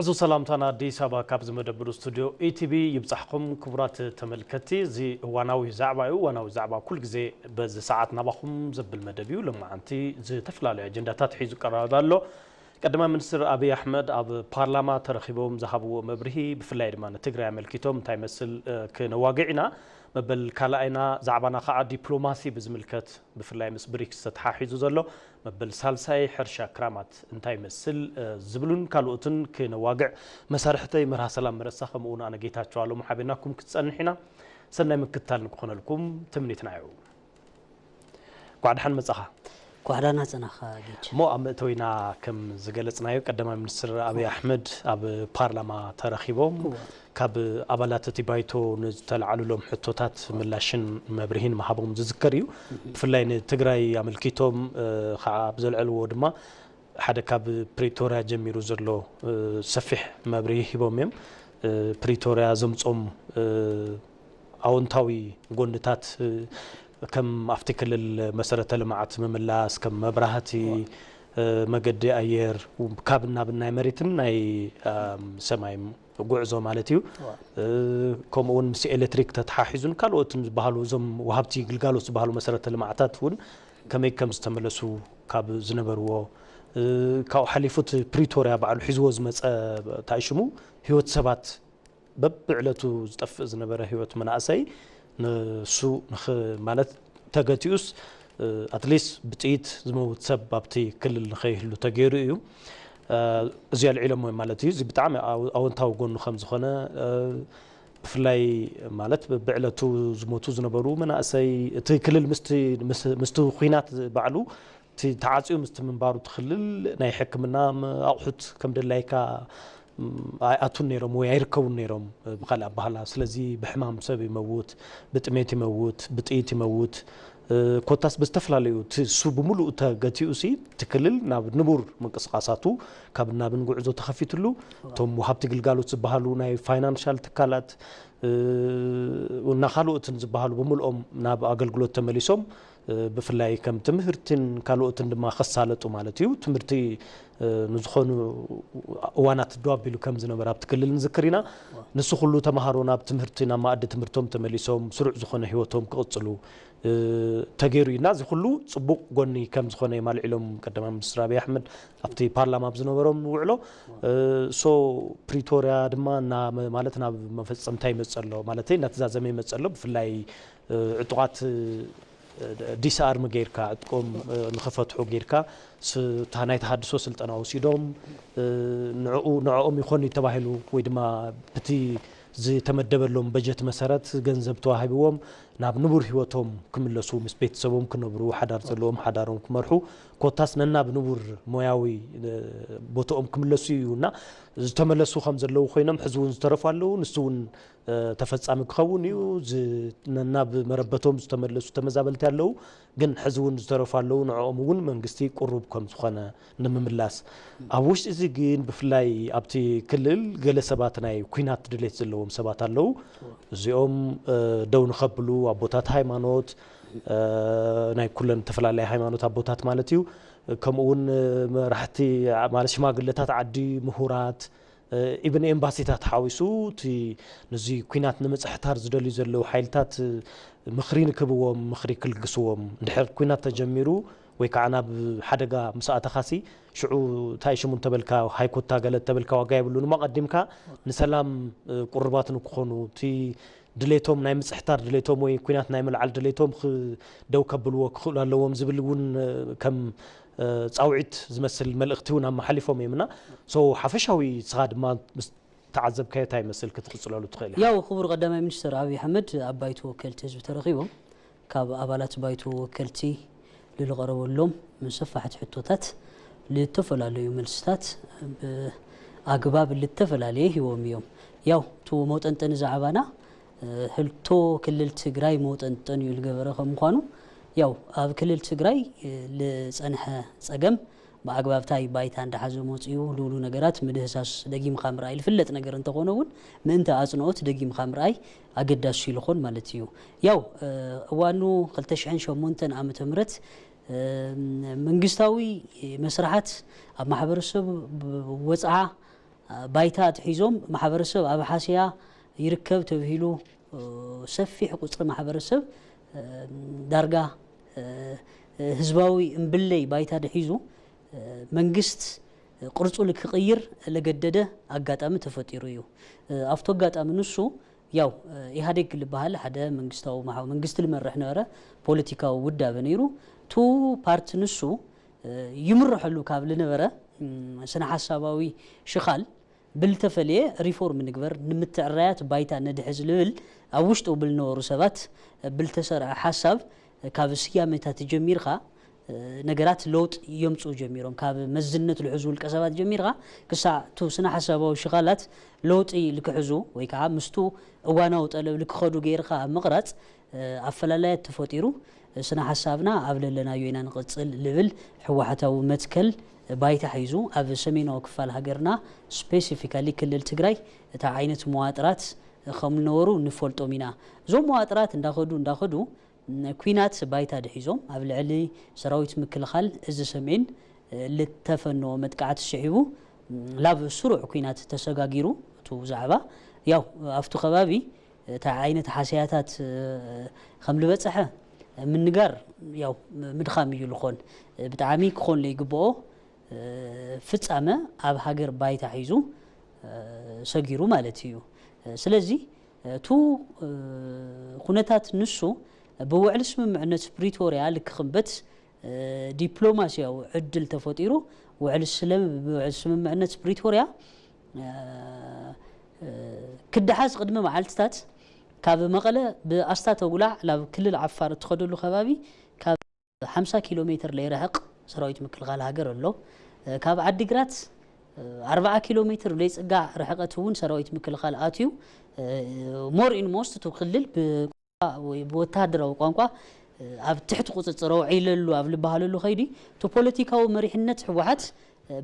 እዚ ሰላምታና ኣዲስ ኣበባ ካብ ዝመደብሩ ስቱድዮ ኢቲቪ ይብጻሕኩም። ክቡራት ተመልከትቲ፣ እዚ እዋናዊ ዛዕባ እዩ። እዋናዊ ዛዕባ ኩል ግዜ በዚ ሰዓት ናባኹም ዘብል መደብ እዩ። ሎማዓንቲ ዝተፈላለዩ ኣጀንዳታት ሒዙ ቀራርብ ኣሎ። ቀዳማይ ሚኒስትር ኣብይ ኣሕመድ ኣብ ፓርላማ ተረኺቦም ዝሃብዎ መብርሂ፣ ብፍላይ ድማ ንትግራይ ኣመልኪቶም እንታይ መስል ክነዋግዕ ኢና። መበል ካልኣይና ዛዕባና ከዓ ዲፕሎማሲ ብዝምልከት፣ ብፍላይ ምስ ብሪክስ ተተሓሒዙ ዘሎ መበል ሳልሳይ ሕርሻ ክራማት እንታይ ይመስል ዝብሉን ካልኦትን ክነዋግዕ፣ መሳርሕተይ መርሃ ሰላም መረሳ ከምኡውን ኣነ ጌታቸው ኣለሙ ሓቢርናኩም ክትጸንሕ ኢና። ሰናይ ምክትታል ንክኾነልኩም ትምኒትና እዩ። ኳዕ ደሓን መጻኻ። ኳዕዳና ጸናኻ ጌች። እሞ ኣብ መእተዊና ከም ዝገለጽናዮ ቀዳማይ ሚኒስትር ኣብይ ኣሕመድ ኣብ ፓርላማ ተረኺቦም ካብ ኣባላት እቲ ባይቶ ንዝተላዓሉሎም ሕቶታት ምላሽን መብርሂን ምሃቦም ዝዝከር እዩ። ብፍላይ ንትግራይ ኣመልኪቶም ከዓ ኣብ ዘልዐልዎ ድማ ሓደ ካብ ፕሪቶርያ ጀሚሩ ዘሎ ሰፊሕ መብርሂ ሂቦም እዮም። ፕሪቶርያ ዘምጾም ኣወንታዊ ጎንታት ከም ኣብቲ ክልል መሰረተ ልምዓት ምምላስ፣ ከም መብራህቲ፣ መገዲ ኣየር፣ ካብ ናብ ናይ መሬትን ናይ ሰማይ ጉዕዞ ማለት እዩ። ከምኡ እውን ምስ ኤሌክትሪክ ተተሓሒዙን ካልኦትን ዝበሃሉ እዞም ወሃብቲ ግልጋሎት ዝበሃሉ መሰረተ ልምዓታት እውን ከመይ ከም ዝተመለሱ ካብ ዝነበርዎ ካብኡ ሓሊፉ እቲ ፕሪቶርያ ባዕሉ ሒዝዎ ዝመፀ እንታይ ሽሙ ህይወት ሰባት በብዕለቱ ዝጠፍእ ዝነበረ ህይወት መናእሰይ ንሱ ማለት ተገቲኡስ ኣትሊስት ብጥይት ዝመውት ሰብ ኣብቲ ክልል ንኸይህሉ ተገይሩ እዩ። እዚ ኣልዒሎሞ ማለት እዩ። እዚ ብጣዕሚ ኣወንታዊ ጎኑ ከም ዝኾነ ብፍላይ ማለት ብዕለቱ ዝሞቱ ዝነበሩ መናእሰይ እቲ ክልል ምስቲ ኩናት ባዕሉ እቲ ተዓፅዩ ምስቲ ምንባሩ እቲ ክልል ናይ ሕክምና ኣቑሑት ከም ደላይካ ኣይኣቱን ነይሮም ወይ ኣይርከቡን ነይሮም ብካልእ ኣባህላ። ስለዚ ብሕማም ሰብ ይመውት፣ ብጥሜት ይመውት፣ ብጥይት ይመውት፣ ኮታስ ብዝተፈላለዩ እቲ እሱ ብምሉኡ ተገቲኡ ሲ እቲ ክልል ናብ ንቡር ምንቅስቃሳቱ ካብ ናብን ጉዕዞ ተኸፊትሉ እቶም ወሃብቲ ግልጋሎት ዝበሃሉ ናይ ፋይናንሻል ትካላት እና ካልኦትን ዝበሃሉ ብምልኦም ናብ ኣገልግሎት ተመሊሶም ብፍላይ ከም ትምህርትን ካልኦትን ድማ ከሳለጡ ማለት እዩ። ትምህርቲ ንዝኾኑ እዋናት ደው ኣቢሉ ከም ዝነበረ ኣብቲ ክልል ንዝክር ኢና። ንሱ ኩሉ ተምሃሮ ናብ ትምህርቲ ናብ መኣዲ ትምህርቶም ተመሊሶም ስሩዕ ዝኾነ ህይወቶም ክቕፅሉ ተገይሩ እዩ እና እዚ ኩሉ ፅቡቕ ጎኒ ከም ዝኾነ እዮም ኣልዒሎም ቀዳማይ ሚኒስትር ኣብይ ኣሕመድ ኣብቲ ፓርላማ ኣብ ዝነበሮም ውዕሎ። ሶ ፕሪቶርያ ድማ ማለት ናብ መፈፀምታ ይመፅእ ኣሎ ማለት እናተዛዘመ ይመፅእ ኣሎ። ብፍላይ ዕጡቓት ዲስኣርም ጌርካ ዕጥቆም ንኽፈትሑ ጌርካ እታ ናይ ተሃድሶ ስልጠና ወሲዶም ንዕኦም ይኾኑ ተባሂሉ ወይ ድማ ብቲ ዝተመደበሎም በጀት መሰረት ገንዘብ ተዋሂብዎም ናብ ንቡር ህይወቶም ክምለሱ ምስ ቤተሰቦም ክነብሩ ሓዳር ዘለዎም ሓዳሮም ክመርሑ ኮታስ ነናብ ንቡር ሞያዊ ቦትኦም ክምለሱ እዩ እና ዝተመለሱ ከም ዘለዉ ኮይኖም ሕዚ እውን ዝተረፉ ኣለዉ። ንሱ እውን ተፈፃሚ ክኸውን እዩ። ናብ መረበቶም ዝተመለሱ ተመዛበልቲ ኣለዉ፣ ግን ሕዚ እውን ዝተረፉ ኣለዉ። ንዕኦም እውን መንግስቲ ቅሩብ ከም ዝኾነ ንምምላስ ኣብ ውሽጢ እዚ ግን ብፍላይ ኣብቲ ክልል ገለ ሰባት ናይ ኩናት ድሌት ዘለዎም ሰባት ኣለዉ። እዚኦም ደው ንኸብሉ ኣቦታት ሃይማኖት ናይ ኩለን ዝተፈላለያ ሃይማኖት ኣቦታት ማለት እዩ ከምኡ እውን መራሕቲ ማለት ሽማግለታት ዓዲ ምሁራት ኢብን ኤምባሲታት ሓዊሱ እቲ ነዚ ኩናት ንምፅሕታር ዝደልዩ ዘለዉ ሓይልታት ምኽሪ ንክብዎም ምኽሪ ክልግስዎም እንድሕር ኩናት ተጀሚሩ ወይ ከዓ ናብ ሓደጋ ምስ ኣተኻሲ ሽዑ እንታይ ሽሙ እንተበልካ ሃይኮታ ገለ እንተበልካ ዋጋ የብሉን እሞ ኣቐዲምካ ንሰላም ቁርባት ንክኾኑ እቲ ድሌቶም ናይ ምፅሕታር ድሌቶም ወይ ኩናት ናይ ምልዓል ድሌቶም ደው ከብልዎ ክኽእሉ ኣለዎም ዝብል እውን ከም ፃውዒት ዝመስል መልእኽቲ እውን ኣመሓሊፎም እዮም እና so ሓፈሻዊ ንስኻ ድማ ምስ ተዓዘብካዮ እንታይ ይመስል ክትቅፅለሉ ትኽእል ኢኻ? ያው ክቡር ቀዳማይ ሚኒስትር ኣብይ ኣሕመድ ኣብ ባይቶ ወከልቲ ህዝቢ ተረኺቦም ካብ ኣባላት ባይቶ ወከልቲ ልልቐረበሎም ሰፋሕቲ ሕቶታት ልተፈላለዩ መልስታት ብኣግባብ ልተፈላለየ ሂቦም እዮም። ያው እቲ መውጠንጠኒ ዛዕባና ሕቶ ክልል ትግራይ መውጠንጠን እዩ ልገበረ ከም ምዃኑ ያው ኣብ ክልል ትግራይ ልፀንሐ ፀገም ብኣግባብታይ ባይታ እንዳሓዘ መፅኡ ልብሉ ነገራት ምድህሳስ ደጊምካ ምርኣይ ልፍለጥ ነገር እንተኾነ እውን ምእንቲ ኣፅንኦት ደጊምካ ምርኣይ ኣገዳሲ ይልኾን ማለት እዩ። ያው እዋኑ ክልተ ሽሕን ሸሞንተን ዓመተ ምህረት መንግስታዊ መስራሓት ኣብ ማሕበረሰብ ወፅዓ ባይታ ኣትሒዞም ማሕበረሰብ ኣብ ሓስያ ይርከብ ተብሂሉ ሰፊሕ ቁፅሪ ማሕበረሰብ ዳርጋ ህዝባዊ እምብለይ ባይታ ድሒዙ መንግስት ቅርፁ ልክቕይር ለገደደ ኣጋጣሚ ተፈጢሩ እዩ። ኣብቲ ኣጋጣሚ ንሱ ያው ኢህኣዴግ ልበሃል ሓደ መንግስታዊ መንግስቲ ልመርሕ ነበረ ፖለቲካዊ ውዳበ ነይሩ። ቱ ፓርቲ ንሱ ይምርሐሉ ካብ ልነበረ ስነ ሓሳባዊ ሽኻል ብልተፈለየ ሪፎርም ንግበር ንምትዕራያት ባይታ ነድሕዝ ልብል ኣብ ውሽጡ ብልነበሩ ሰባት ብልተሰርዐ ሓሳብ ካብ ስያሜታት ጀሚርካ ነገራት ለውጥ የምፅኡ ጀሚሮም። ካብ መዝነት ልሕዙ ውልቀ ሰባት ጀሚርካ ክሳዕ ቱ ስነ ሓሳባዊ ሽኻላት ለውጢ ልክሕዙ ወይ ከዓ ምስቱ እዋናዊ ጠለብ ልክኸዱ ገይርካ ኣብ ምቕራፅ ኣፈላላያት ተፈጢሩ ስነ ሓሳብና ኣብ ለለናዮ ኢና ንቕፅል ልብል ህወሓታዊ መትከል ባይታ ሒዙ ኣብ ሰሜናዊ ክፋል ሃገርና ስፔሲፊካሊ ክልል ትግራይ እታ ዓይነት መዋጥራት ከም ዝነበሩ ንፈልጦም ኢና። እዞም መዋጥራት እንዳኸዱ እንዳኸዱ ኩናት ባይታ ድሒዞም ኣብ ልዕሊ ሰራዊት ምክልኻል እዚ ሰሜን ልተፈነወ መጥቃዕቲ ስዒቡ ላብ ስሩዕ ኩናት ተሰጋጊሩ። እቱ ዛዕባ ያው ኣብቱ ከባቢ እታ ዓይነት ሓስያታት ከም ዝበፀሐ ምንጋር ያው ምድኻም እዩ ልኾን ብጣዕሚ ክኾን ለይግብኦ ፍፃመ ኣብ ሃገር ባይታ ሒዙ ሰጊሩ ማለት እዩ። ስለዚ እቱ ኩነታት ንሱ ብውዕሊ ስምምዕነት ፕሪቶርያ ልክኽንበት ዲፕሎማሲያዊ ዕድል ተፈጢሩ ውዕሊ ስምምዕነት ፕሪቶርያ ክደሓዝ ቅድሚ መዓልትታት ካብ መቐለ ብኣስታ ተጉላዕ ናብ ክልል ዓፋር እትኸደሉ ከባቢ ካብ ሓምሳ ኪሎ ሜትር ለይርሕቕ ሰራዊት ምክልኻል ሃገር ኣሎ። ካብ ዓዲግራት ኣርባዓ ኪሎ ሜትር ለይፅጋዕ ርሕቐት እውን ሰራዊት ምክልኻል ኣትዩ ሞር ኢንሞስት እቲ ክልል ብ ወይ ብወተሃደራዊ ቋንቋ ኣብ ትሕቲ ቁፅፅር ኣውዒለሉ ኣብ ልበሃለሉ ከይዲ እቲ ፖለቲካዊ መሪሕነት ህወሓት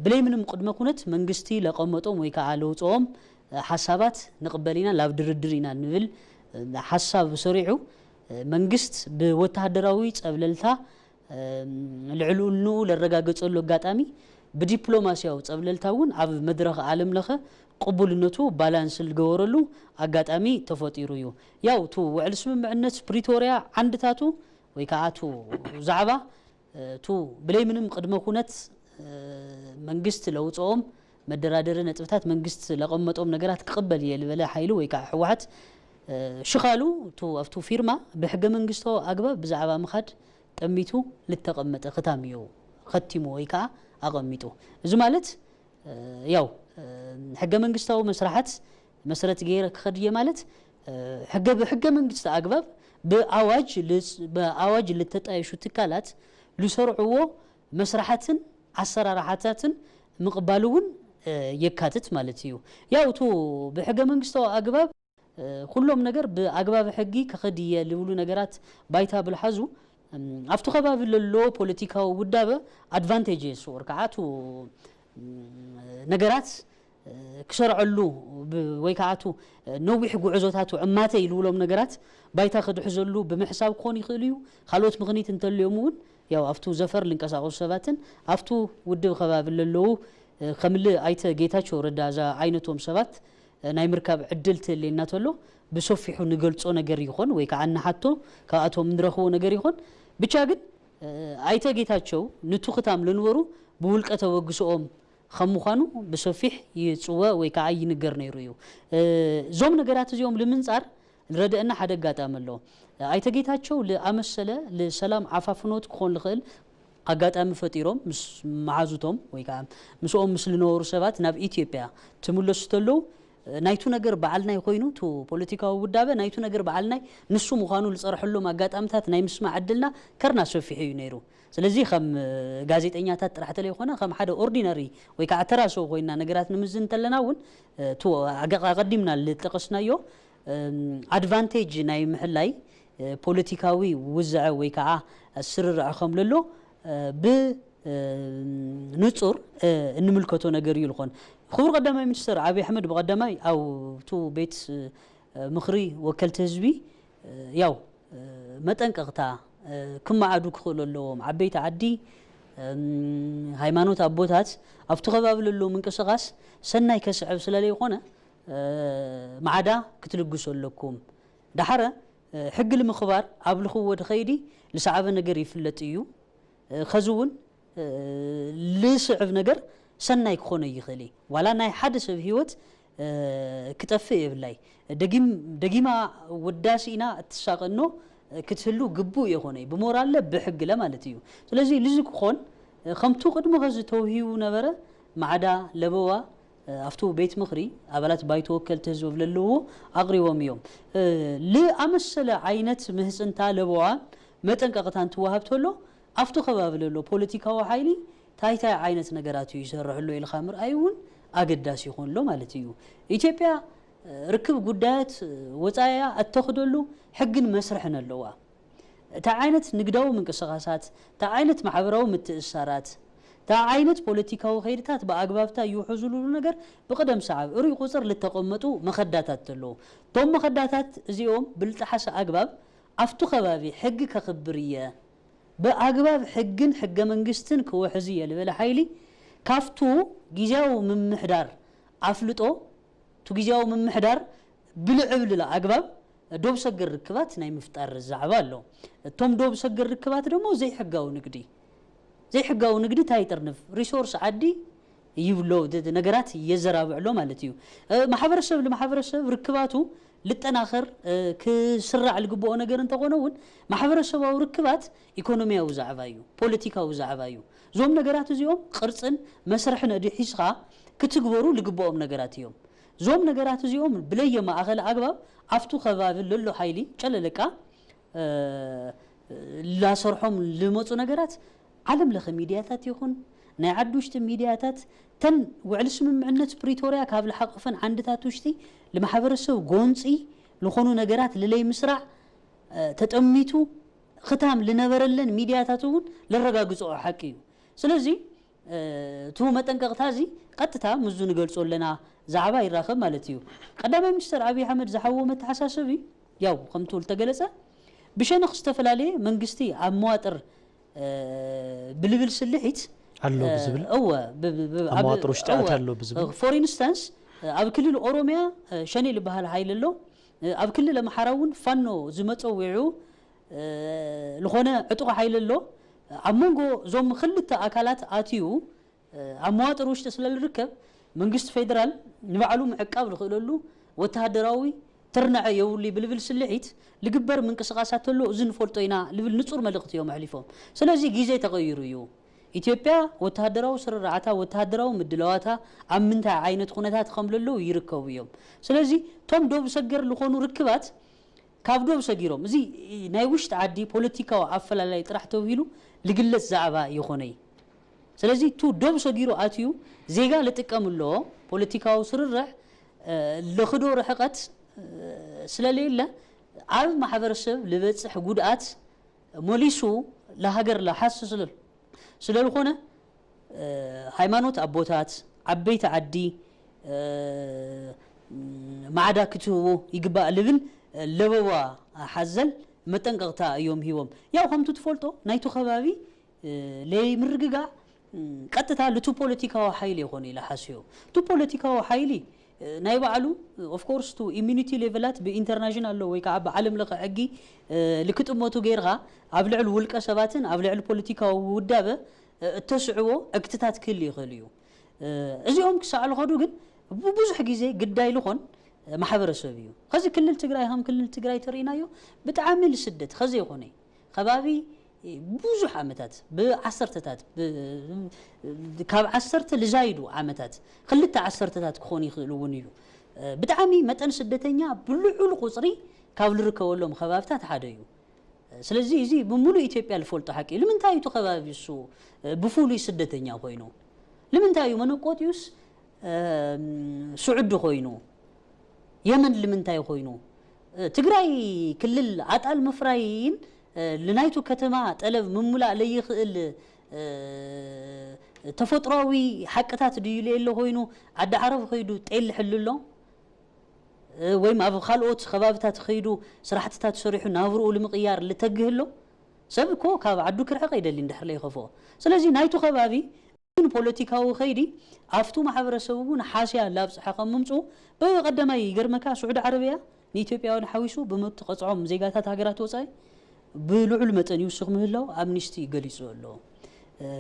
ብለይ ምንም ቅድመ ኩነት መንግስቲ ለቀመጦም ወይ ከዓ ለውፅኦም ሓሳባት ንቕበል ኢና ላብ ድርድር ኢና ንብል ሓሳብ ሰሪዑ መንግስት ብወተሃደራዊ ፀብለልታ ልዕልኡልንኡ ለረጋገፀሉ ኣጋጣሚ ብዲፕሎማሲያዊ ፀብለልታ እውን ኣብ መድረኽ ዓለም ለኸ ቅቡልነቱ ባላንስ ልገበረሉ ኣጋጣሚ ተፈጢሩ እዩ። ያው ቱ ውዕል ስምምዕነት ፕሪቶርያ ዓንድታቱ ወይ ከዓ ቱ ዛዕባ ቱ ብለይ ምንም ቅድመ ኩነት መንግስት ለውፅኦም መደራደሪ ነጥብታት መንግስት ለቐመጦም ነገራት ክቕበል እየ ልበለ ሓይሊ ወይ ከዓ ህወሓት ሽኻሉ ቱ ኣብቱ ፊርማ ብሕገ መንግስታዊ ኣግባብ ብዛዕባ ምኻድ ጠሚቱ ልተቐመጠ ክታም እዩ ከቲሙ ወይ ከዓ ኣቐሚጡ። እዚ ማለት ያው ሕገ መንግስታዊ መስራሓት መሰረት ገይረ ክኸድ እየ ማለት ሕገ ብሕገ መንግስቲ ኣግባብ ብኣዋጅ ብኣዋጅ ልተጣየሹ ትካላት ልሰርዕዎ መስራሓትን ኣሰራርሓታትን ምቕባል እውን የካትት ማለት እዩ። ያው እቱ ብሕገ መንግስታዊ ኣግባብ ኩሎም ነገር ብኣግባብ ሕጊ ክኸድ እየ ልብሉ ነገራት ባይታ ብልሓዙ ኣብቲ ከባቢ ለሎ ፖለቲካዊ ውዳበ ኣድቫንቴጅ የስወር ከዓ እቱ ነገራት ክሰርዐሉ ወይ ከዓ እቱ ነዊሕ ጉዕዞታቱ ዕማተ ኢልብሎም ነገራት ባይታ ክድሕዘሉ ብምሕሳብ ክኾን ይኽእል እዩ። ካልኦት ምኽኒት እንተልዮም እውን ያው ኣብቱ ዘፈር ልንቀሳቀሱ ሰባትን ኣብቱ ውድብ ከባቢ ለለዉ ከምል ኣይተ ጌታቸው ረዳ እዛ ዓይነቶም ሰባት ናይ ምርካብ ዕድል ትህልየና ተሎ ብሰፊሑ ንገልጾ ነገር ይኾን ወይ ከዓ ንሓቶ ካብኣቶም ንረኽቦ ነገር ይኾን። ብቻ ግን ኣይተ ጌታቸው ንቱ ክታም ለንበሩ ብውልቀ ተበግስኦም ከም ምዃኑ ብሰፊሕ ይፅወ ወይ ከዓ ይንገር ነይሩ እዩ። እዞም ነገራት እዚኦም ልምንፃር ንረድአና ሓደ ኣጋጣሚ ኣሎ። ኣይተ ጌታቸው ልኣመሰለ ልሰላም ዓፋፍኖት ክኾን ልኽእል ኣጋጣሚ ፈጢሮም ምስ መሓዙቶም ወይ ከዓ ምስኦም ምስ ልነበሩ ሰባት ናብ ኢትዮጵያ ትምለሱ ተለዉ ናይቱ ነገር በዓልናይ ኮይኑ ቱ ፖለቲካዊ ውዳበ ናይቱ ነገር በዓልናይ ንሱ ምዃኑ ልፀርሐሎም ኣጋጣምታት ናይ ምስማዕ ዕድልና ከርና ሰፊሑ እዩ ነይሩ። ስለዚ ከም ጋዜጠኛታት ጥራሕ ተለይኮነ ከም ሓደ ኦርዲነሪ ወይ ከዓ ተራ ሰው ኮይና ነገራት ንምዝን እንተለና እውን ቱ ኣቀዲምና ልጠቀስናዮ ኣድቫንቴጅ ናይ ምሕላይ ፖለቲካዊ ውዝዐ ወይ ከዓ ስርርዐ ከም ለሎ ብንፁር እንምልከቶ ነገር እዩ ልኾን። ክቡር ቀዳማይ ሚኒስትር ኣብይ ኣሕመድ ብቐዳማይ ኣብቱ ቤት ምኽሪ ወከልቲ ህዝቢ ያው መጠንቀቕታ ክመዓዱ ክኽእሉ ኣለዎም። ዓበይቲ ዓዲ ሃይማኖት ኣቦታት ኣብቲ ከባቢ ለሎ ምንቅስቃስ ሰናይ ከስዕብ ስለለይኮነ፣ ማዕዳ ክትልግሱ ኣለኩም። ዳሓረ ሕጊ ንምኽባር ኣብ ልኽዎ ድኸይዲ ልሰዓበ ነገር ይፍለጥ እዩ። ከዚ እውን ልስዕብ ነገር ሰናይ ክኾነ ይኽእል እዩ። ዋላ ናይ ሓደ ሰብ ህይወት ክጠፍእ የብላይ። ደጊም ደጊማ ወዳሲ ኢና እትሳቐኖ ክትህሉ ግቡእ የኾነ ብሞራለ ብሕግለ ማለት እዩ። ስለዚህ ልዚ ክኾን ከምቱ ቅድሚ ኸዚ ተውሂቡ ነበረ ማዕዳ ለበዋ ኣብቱ ቤት ምኽሪ ኣባላት ባይቶ ወከልቲ ህዝቢ ብለለዎ ኣቕሪቦም እዮም። ልኣመሰለ ዓይነት ምህፅንታ ለበዋ መጠንቀቕታ እንትወሃብ ተሎ ኣብቱ ከባቢ ለሎ ፖለቲካዊ ሓይሊ ታይታይ ዓይነት ነገራት እዩ ይሰርሕ ኣሎ ኢልካ ምርኣይ እውን ኣገዳሲ ይኾን ኣሎ ማለት እዩ። ኢትዮጵያ ርክብ ጉዳያት ወፃኢያ እተኽደሉ ሕግን መስርሕን ኣለዋ። እታ ዓይነት ንግዳዊ ምንቅስቃሳት፣ እታ ዓይነት ማሕበራዊ ምትእስሳራት፣ እታ ዓይነት ፖለቲካዊ ከይድታት ብኣግባብታ ይውሕዙ ዝብሉ ነገር ብቕደም ሰዓብ እሩይ ቁፅር ልተቐመጡ መኸዳታት ኣለዉ። እቶም መኸዳታት እዚኦም ብልጠሓሰ ኣግባብ ኣብቱ ከባቢ ሕጊ ከኽብር እየ፣ ብኣግባብ ሕግን ሕገ መንግስትን ክውሕዝ እየ ልበለ ሓይሊ ካብቱ ግዜያዊ ምምሕዳር ኣፍልጦ እቲ ግዜያዊ ምምሕዳር ብልዕብልላ ኣግባብ ዶብ ሰገር ርክባት ናይ ምፍጣር ዛዕባ ኣሎ። እቶም ዶብ ሰገር ርክባት ደሞ ዘይሕጋዊ ንግዲ ዘይሕጋዊ ንግዲ እንታይ ይጥርንፍ ሪሶርስ ዓዲ ይብሎ ነገራት የዘራብዕሎ ማለት እዩ። ማሕበረሰብ ንማሕበረሰብ ርክባቱ ልጠናኸር ክስራዕ ልግብኦ ነገር እንተኾነ እውን ማሕበረሰባዊ ርክባት ኢኮኖሚያዊ ዛዕባ እዩ፣ ፖለቲካዊ ዛዕባ እዩ። እዞም ነገራት እዚኦም ቅርፅን መስርሕን ኣድሒስኻ ክትግበሩ ልግብኦም ነገራት እዮም። እዞም ነገራት እዚኦም ብለየ ማእኸል ኣግባብ ኣብቱ ከባቢ ለሎ ሓይሊ ጨለለቃ ላሰርሖም ልመፁ ነገራት ዓለም ለኸ ሚድያታት ይኹን ናይ ዓዲ ውሽጢ ሚድያታት ተን ውዕሊ ስምምዕነት ፕሪቶርያ ካብ ልሓቆፈን ዓንድታት ውሽጢ ንማሕበረሰብ ጎንፂ ልኾኑ ነገራት ልለይ ምስራዕ ተጠሚቱ ክታም ልነበረለን ሚድያታት እውን ለረጋግፅኦ ሓቂ እዩ። ስለዚ እቱ መጠንቀቕታ እዚ ቀጥታ ምዙ ንገልፆ ኣለና ዛዕባ ይራኸብ ማለት እዩ። ቀዳማይ ሚኒስትር ኣብይ ኣሕመድ ዝሓዎ መተሓሳሰቢ ያው ከምቱ ዝተገለፀ ብሸነኽ ዝተፈላለየ መንግስቲ ኣብ መዋጥር ብልብል ስልሒት ኣሎ ብዝብል እወ ኣብ መዋጥር ውሽጢ ኣት ኣሎ ብዝብል for instance ኣብ ክልል ኦሮሚያ ሸኔ ዝበሃል ሓይል ኣሎ። ኣብ ክልል ኣምሓራ እውን ፋኖ ዝመፀዊዑ ዝኾነ ዕጡቕ ሓይል ኣሎ። ኣብ መንጎ እዞም ክልተ ኣካላት ኣትዩ ኣብ መዋጥር ውሽጢ ስለ ዝርከብ መንግስቲ ፌደራል ንባዕሉ ምዕቃብ ዝኽእለሉ ወተሃደራዊ ትርናዐ የብሉ ብልብል ስልዒት ልግበር ምንቅስቃሳት ተሎ እዚ ንፈልጦ ኢና ልብል ንፁር መልእኽቲ እዮም ኣሕሊፎም። ስለዚ ግዜ ተቐይሩ እዩ። ኢትዮጵያ ወተሃደራዊ ስርርዓታ ወተሃደራዊ ምድላዋታ ኣብ ምንታይ ዓይነት ኩነታት ከም ዘለዉ ይርከቡ እዮም። ስለዚ እቶም ዶብ ሰገር ዝኾኑ ርክባት ካብ ዶብ ሰጊሮም እዚ ናይ ውሽጢ ዓዲ ፖለቲካዊ ኣፈላላይ ጥራሕ ተብሂሉ ልግለጽ ዛዕባ ይኾነይ። ስለዚ እቱ ዶብ ሰጊሩ ኣትዩ ዜጋ ልጥቀም ኣሎ ፖለቲካዊ ስርርሕ ለኽዶ ርሕቀት ስለለየለ ኣብ ማሕበረሰብ ልበፅሕ ጉድኣት መሊሱ ለሃገር ለሓስ ስለ ስለልኾነ ሃይማኖት ኣቦታት ዓበይቲ ዓዲ ማዕዳ ክትህቡ ይግባእ ልብል ለበዋ ሓዘል መጠንቀቕታ እዮም ሂቦም። ያው ከምቱ ትፈልጦ ናይቱ ከባቢ ለይ ምርግጋዕ ቀጥታ ልቱ ፖለቲካዊ ሓይሊ ይኾነ ኢለ ሓስዮ። እቱ ፖለቲካዊ ሓይሊ ናይ ባዕሉ of course ቱ immunity ሌቨላት ብኢንተርናሽናል ሎ ወይ ከዓ ብዓለም ለኸ ሕጊ ልክጥመቱ ገይርካ ኣብ ልዕሊ ውልቀ ሰባትን ኣብ ልዕሊ ፖለቲካዊ ውዳበ እተስዕቦ ዕግትታት ክህል ይኽእል እዩ። እዚኦም ክሳዕ ልኸዱ ግን ብብዙሕ ግዜ ግዳይ ልኾን ማሕበረሰብ እዩ። ከዚ ክልል ትግራይ ከም ክልል ትግራይ ተርእናዮ ብጣዕሚ ልስደት ከዘይኾነ ከባቢ ብዙሕ ዓመታት ብዓሰርተታት ካብ ዓሰርተ ልዛይዱ ዓመታት ክልተ ዓሰርተታት ክኾኑ ይኽእሉ እውን እዩ። ብጣዕሚ መጠን ስደተኛ ብልዑል ቁፅሪ ካብ ልርከበሎም ከባብታት ሓደ እዩ። ስለዚ እዚ ብምሉእ ኢትዮጵያ ዝፈልጦ ሓቂ እዩ። ንምንታይ እቲ ከባቢ እሱ ብፍሉይ ስደተኛ ኮይኑ? ንምንታይ እዩ መነቆጢዩስ ስዑዲ ኮይኑ? የመን ንምንታይ ኮይኑ? ትግራይ ክልል ኣጣል ምፍራይን ንናይቱ ከተማ ጠለብ ምሙላእ ለይኽእል ተፈጥሯዊ ሓቅታት ድዩ ለየሎ ኮይኑ ዓዲ ዓረብ ከይዱ ጤል ሕሉ ኣሎ? ወይም ኣብ ካልኦት ከባብታት ከይዱ ስራሕትታት ሰሪሑ ናብርኡ ንምቕያር ልተግህ ኣሎ? ሰብ እኮ ካብ ዓዱ ክርሕቕ ኣይደልን ድሕር ለይኸፍኦ። ስለዚ ናይቱ ከባቢ ግን ፖለቲካዊ ኸይዲ ኣብቱ ማሕበረሰብ እውን ሓስያ ላብፅሐ ከም ምምፅኡ በቀዳማይ ይገርመካ ስዑዲ ዓረብያ ንኢትዮጵያውያን ሓዊሱ ብምትቐፅዖም ዜጋታት ሃገራት ወፃኢ ብልዑል መጠን ይውስኽ ምህላው ኣምኒስቲ ገሊፁ ኣሎ።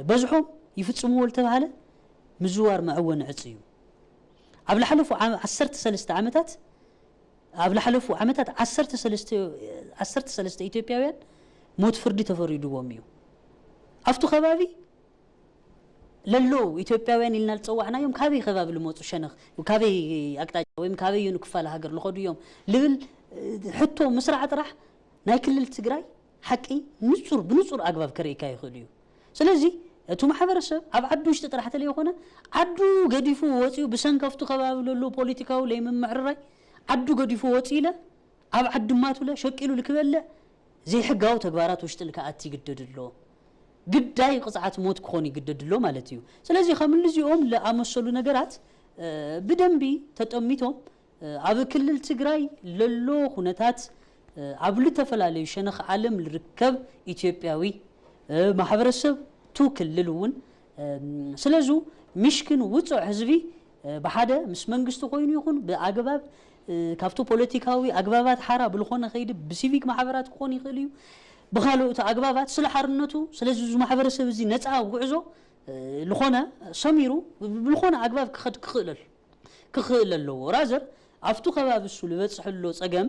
በዝሖም ይፍፅምዎ ዝተባሃለ ምዝዋር መዐወኒ ዕፂ እዩ። ኣብ ዝሓለፉ ዓሰርተ ሰለስተ ዓመታት ኣብ ዝሓለፉ ዓመታት ዓሰርተ ሰለስተ ኢትዮጵያውያን ሞት ፍርዲ ተፈሪድዎም እዩ። ኣብቱ ከባቢ ለለዉ ኢትዮጵያውያን ኢልና ዝፀዋዕናዮም ካበይ ከባቢ ልመፁ ሸነኽ ካበይ ኣቅጣጫ ወይም ካበይ ዮኑ ክፋል ሃገር ልኸዱ እዮም ልብል ሕቶ ምስራዕ ጥራሕ ናይ ክልል ትግራይ ሓቂ ንፁር ብንፁር ኣግባብ ከርእካ ይኽእል እዩ። ስለዚ እቱ ማሕበረሰብ ኣብ ዓዲ ውሽጢ ጥራሕ ተለይኮነ ዓዱ ገዲፉ ወፂኡ ብሰንከፍቱ ከባቢ ለለዉ ፖለቲካዊ ለይምምዕርራይ ዓዱ ገዲፉ ወፂ ኢለ ኣብ ዓዲ ማቱለ ሸቂሉ ልክበልዕ ዘይሕጋዊ ተግባራት ውሽጢ ልክኣት ይግደድ ኣሎ። ግዳይ ቅፅዓት ሞት ክኾን ይግደድ ኣሎ ማለት እዩ። ስለዚህ ከምልዚኦም ለኣመሰሉ ነገራት ብደንቢ ተጠሚቶም ኣብ ክልል ትግራይ ለሎ ኩነታት ኣብ ልተፈላለዩ ሸነኽ ዓለም ልርከብ ኢትዮጵያዊ ማሕበረሰብ ቱ ክልል እውን ስለዙ ምሽክን ውፅዕ ህዝቢ ብሓደ ምስ መንግስቲ ኮይኑ ይኹን ብኣግባብ ካብቲ ፖለቲካዊ ኣግባባት ሓራ ብልኾነ ከይዲ ብሲቪክ ማሕበራት ክኾን ይኽእል እዩ። ብካልኦት ኣግባባት ስለ ሓርነቱ ስለዚ እዚ ማሕበረሰብ እዚ ነፃ ጉዕዞ ልኾነ ሰሚሩ ብልኾነ ኣግባብ ክኸድ ክኽእለል ክኽእል ኣለዎ። ራዘር ኣብቱ ከባቢ እሱ ልበፅሕ ኣሎ ፀገም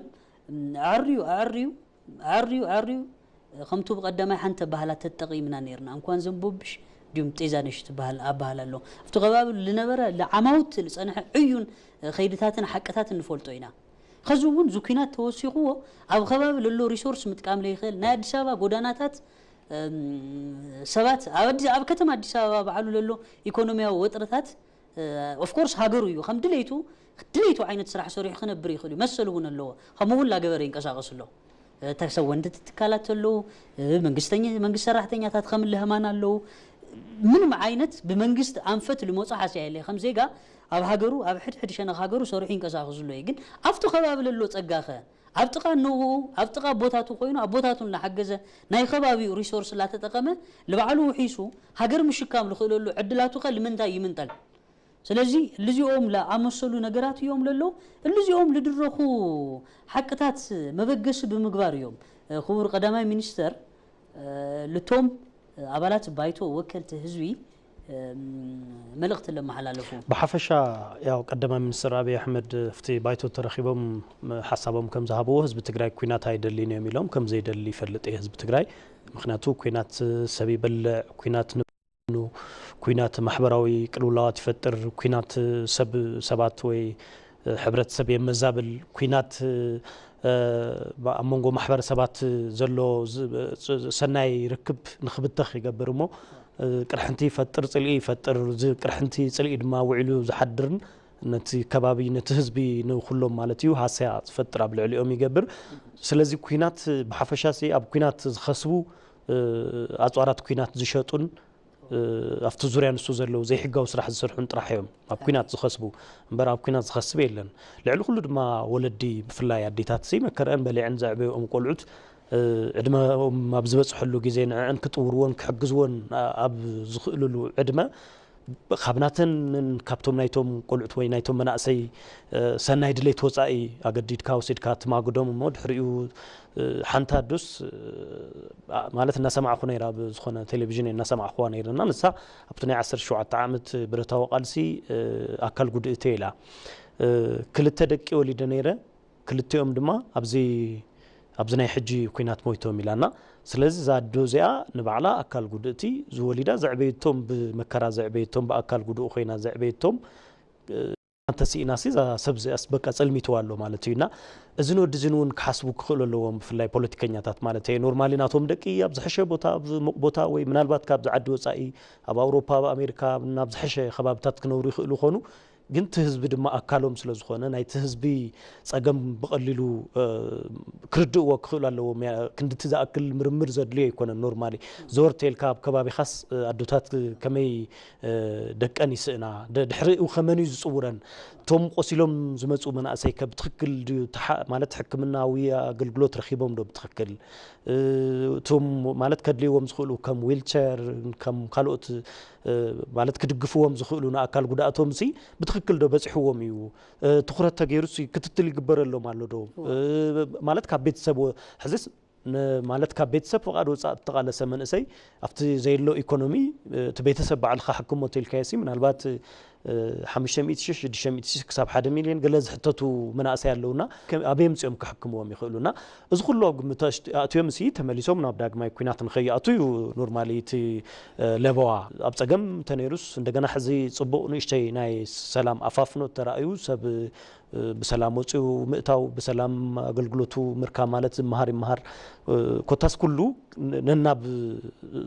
ኣዕርዩ ኣዕርዩ ኣዕርዩ ኣዕርዩ ከምቱ ብቀዳማይ ሓንቲ ኣባህላ ተጠቂምና ነርና እንኳን ዘንቦብሽ ድዩም ጤዛነሽ ትበሃል ኣባህላ ኣሎ ኣብቲ ከባቢ ልነበረ ልዓማውት ልፀንሐ ዕዩን ከይድታትን ሓቅታትን ንፈልጦ ኢና። ከዚ እውን ዝኩናት ተወሲኽዎ ኣብ ከባቢ ለሎ ሪሶርስ ምጥቃም ለይኽእል ናይ ኣዲስ ኣበባ ጎዳናታት ሰባት ኣብ ከተማ ኣዲስ ኣበባ በዓሉ ለሎ ኢኮኖሚያዊ ወጥርታት ኦፍኮርስ ሃገሩ እዩ ከም ድሌቱ ድሌቱ ዓይነት ስራሕ ሰሪሑ ክነብር ይኽእል እዩ መሰሉ እውን ኣለዎ። ከምኡ እውን ላገበረ ይንቀሳቀስ ኣሎ። ተሰወንቲ ትካላት ኣለዉ። መንግስተኛ መንግስት ሰራሕተኛታት ከም ለህማን ኣለዉ። ምንም ዓይነት ብመንግስት ኣንፈት ልመፁ ሓስያ የለ ከም ዜጋ ኣብ ሃገሩ ኣብ ሕድሕድ ሸነኽ ሃገሩ ሰሪሑ ይንቀሳቀስ ኣሎ እዩ ግን ኣብቲ ከባቢ ለሎ ፀጋኸ ኣብ ጥቓ ንኡ ኣብ ጥቓ ኣቦታቱ ኮይኑ ኣቦታቱ እናሓገዘ ናይ ከባቢኡ ሪሶርስ ላተጠቐመ ልባዕሉ ውሒሱ ሃገር ምሽካም ልኽእለሉ ዕድላቱ ከ ልምንታይ ይምንጠል? ስለዚ ልዚኦም ለኣመሰሉ ነገራት እዮም ለሎ እልዚኦም ልድረኹ ሓቅታት መበገሲ ብምግባር እዮም። ክቡር ቀዳማይ ሚኒስተር ልቶም ኣባላት ባይቶ ወከልቲ ህዝቢ መልእኽቲ ለመሓላለፉ። ብሓፈሻ ያው ቀዳማይ ሚኒስትር ኣብይ ኣሕመድ ኣብቲ ባይቶ ተረኺቦም ሓሳቦም ከም ዝሃብዎ ህዝቢ ትግራይ ኩናት ኣይደልን እዮም ኢሎም ከም ዘይደሊ ይፈልጥ እየ ህዝቢ ትግራይ። ምክንያቱ ኩናት ሰብ ይበልዕ፣ ኩናት ንብረት ይውድም፣ ኩናት ማሕበራዊ ቅልውላዋት ይፈጥር፣ ኩናት ሰብ ሰባት ወይ ሕብረተሰብ የመዛብል፣ ኩናት ኣብ መንጎ ማሕበረሰባት ዘሎ ሰናይ ርክብ ንክብተኽ ይገብር እሞ ቅርሕንቲ ይፈጥር፣ ፅልኢ ይፈጥር። እዚ ቅርሕንቲ ፅልኢ ድማ ውዒሉ ዝሓድርን ነቲ ከባቢ ነቲ ህዝቢ ንኩሎም ማለት እዩ ሃስያ ዝፈጥር ኣብ ልዕሊኦም ይገብር። ስለዚ ኩናት ብሓፈሻ ሲ ኣብ ኩናት ዝኸስቡ ኣፅዋራት ኩናት ዝሸጡን ኣብቲ ዙርያ ንሱ ዘለዉ ዘይሕጋዊ ስራሕ ዝሰርሑን ጥራሕ እዮም ኣብ ኩናት ዝኸስቡ እምበር ኣብ ኩናት ዝኸስብ የለን። ልዕሊ ኩሉ ድማ ወለዲ ብፍላይ ኣዴታት ሲ መከረአን በሊዐን ዘዕበየኦም ቆልዑት ዕድመኦም ኣብ ዝበፅሐሉ ግዜ ንዕዐን ክጥውርዎን ክሕግዝዎን ኣብ ዝኽእልሉ ዕድመ ካብ ናተንን ካብቶም ናይቶም ቆልዑት ወይ ናይቶም መናእሰይ ሰናይ ድሌት ወፃኢ ኣገዲድካ ወሲድካ ትማግዶም እሞ ድሕሪኡ ሓንቲ ኣዱስ ማለት እናሰማዕኹ ነይራ ኣብ ዝኾነ ቴሌቪዥን እናሰማዕኹዋ ነይርና ንሳ ኣብቲ ናይ ዓሰርተ ሸውዓተ ዓመት ብረታዊ ቃልሲ ኣካል ጉድእቲ ኢላ ክልተ ደቂ ወሊደ ነይረ ክልቲኦም ድማ ኣብዚ ኣብዚ ናይ ሕጂ ኩናት ሞይቶም ኢላና። ስለዚ እዛ ኣዶ እዚኣ ንባዕላ ኣካል ጉድእቲ ዝወሊዳ ዘዕበየቶም ብመከራ ዘዕበየቶም ብኣካል ጉድኡ ኮይና ዘዕበየቶም ተስኢናሲ እዛ ሰብ እዚኣስ በቃ ጸልሚትዋ ኣሎ ማለት እዩ እና እዝን ወዲ እዝን እውን ክሓስቡ ክኽእሉ ኣለዎም ብፍላይ ፖለቲከኛታት ማለት እየ ኖርማሊ ናቶም ደቂ ኣብ ዝሐሸ ቦታ ኣብ ዝሙቕ ቦታ ወይ ምናልባት ካብዚ ዓዲ ወፃኢ ኣብ ኣውሮፓ ኣብ ኣሜሪካ ናብ ዝሐሸ ከባብታት ክነብሩ ይኽእሉ ይኾኑ ግን እቲ ህዝቢ ድማ ኣካሎም ስለ ዝኾነ ናይቲ ህዝቢ ጸገም ብቐሊሉ ክርድእዎ ክኽእሉ ኣለዎም። ክንድቲ ዝኣክል ምርምር ዘድልዮ ኣይኮነን። ኖርማሊ ዘወር ተልካ ኣብ ከባቢኻስ ኣዶታት ከመይ ደቀን ይስእና፣ ድሕሪኡ ከመን እዩ ዝጽውረን፣ እቲ እቶም ቆሲሎም ዝመፁ መናእሰይ ከ ብትኽክል ድዩ ተሓ- ማለት ሕክምናዊ ኣገልግሎት ረኺቦም ዶ ብትኽክል? እ፣ እቶም ማለት ከድልይዎም ዝኽእሉ ከም ዊልቸር፣ ከም ካልኦት፣ እ፣ ማለት ክድግፍዎም ዝኽእሉ ንኣካል ጉዳእቶም ሲ ብትኽክል ዶ በፂሕዎም እዩ? እ፣ ትኹረት ተገይሩ ሲ ክትትል ይግበረሎም ኣሎ ዶ? እ፣ ማለት ካብ ቤተሰብ ወ- ሕዚስ ን- ማለት ካብ ቤተሰብ ፍቓድ ወፃእ እተቓለሰ መንእሰይ ኣብቲ ዘየሎ ኢኮኖሚ፣ እ፣ እቲ ቤተሰብ ባዕልኻ ሕክሞ ተልካዮ ሲ ምናልባት፣ እ፣ ሓሙሽተ ሚእቲ ሺሕ፣ ሽዱሽተ ሚእቲ ሺሕ ክሳብ ሓደ ሚልዮን ገለ ዝሕተቱ መናእሰይ ኣለውና። ከ- ኣበይ ኣምፅኦም ክሕክምዎም ይኽእሉና? እዚ ኩሉ ኣብ ግምት ኣሽ- ኣእትዮም ሲ ተመሊሶም ናብ ዳግማይ ኩናት ንኸይኣቱ እዩ ኖርማሊ እቲ፣ እ፣ ለበዋ። ኣብ ፀገም ተነይሩስ እንደገና ሕዚ ፅቡቕ ንእሽተይ ናይ ሰላም ኣፋፍኖት ተራእዩ ሰብ፣ እ፣ ብሰላም ወፂኡ ምእታው፣ ብሰላም ኣገልግሎቱ ምርካብ ማለት ዝመሃር ይመሃር፣ እ፣ ኮታስ ኩሉ ን- ነናብ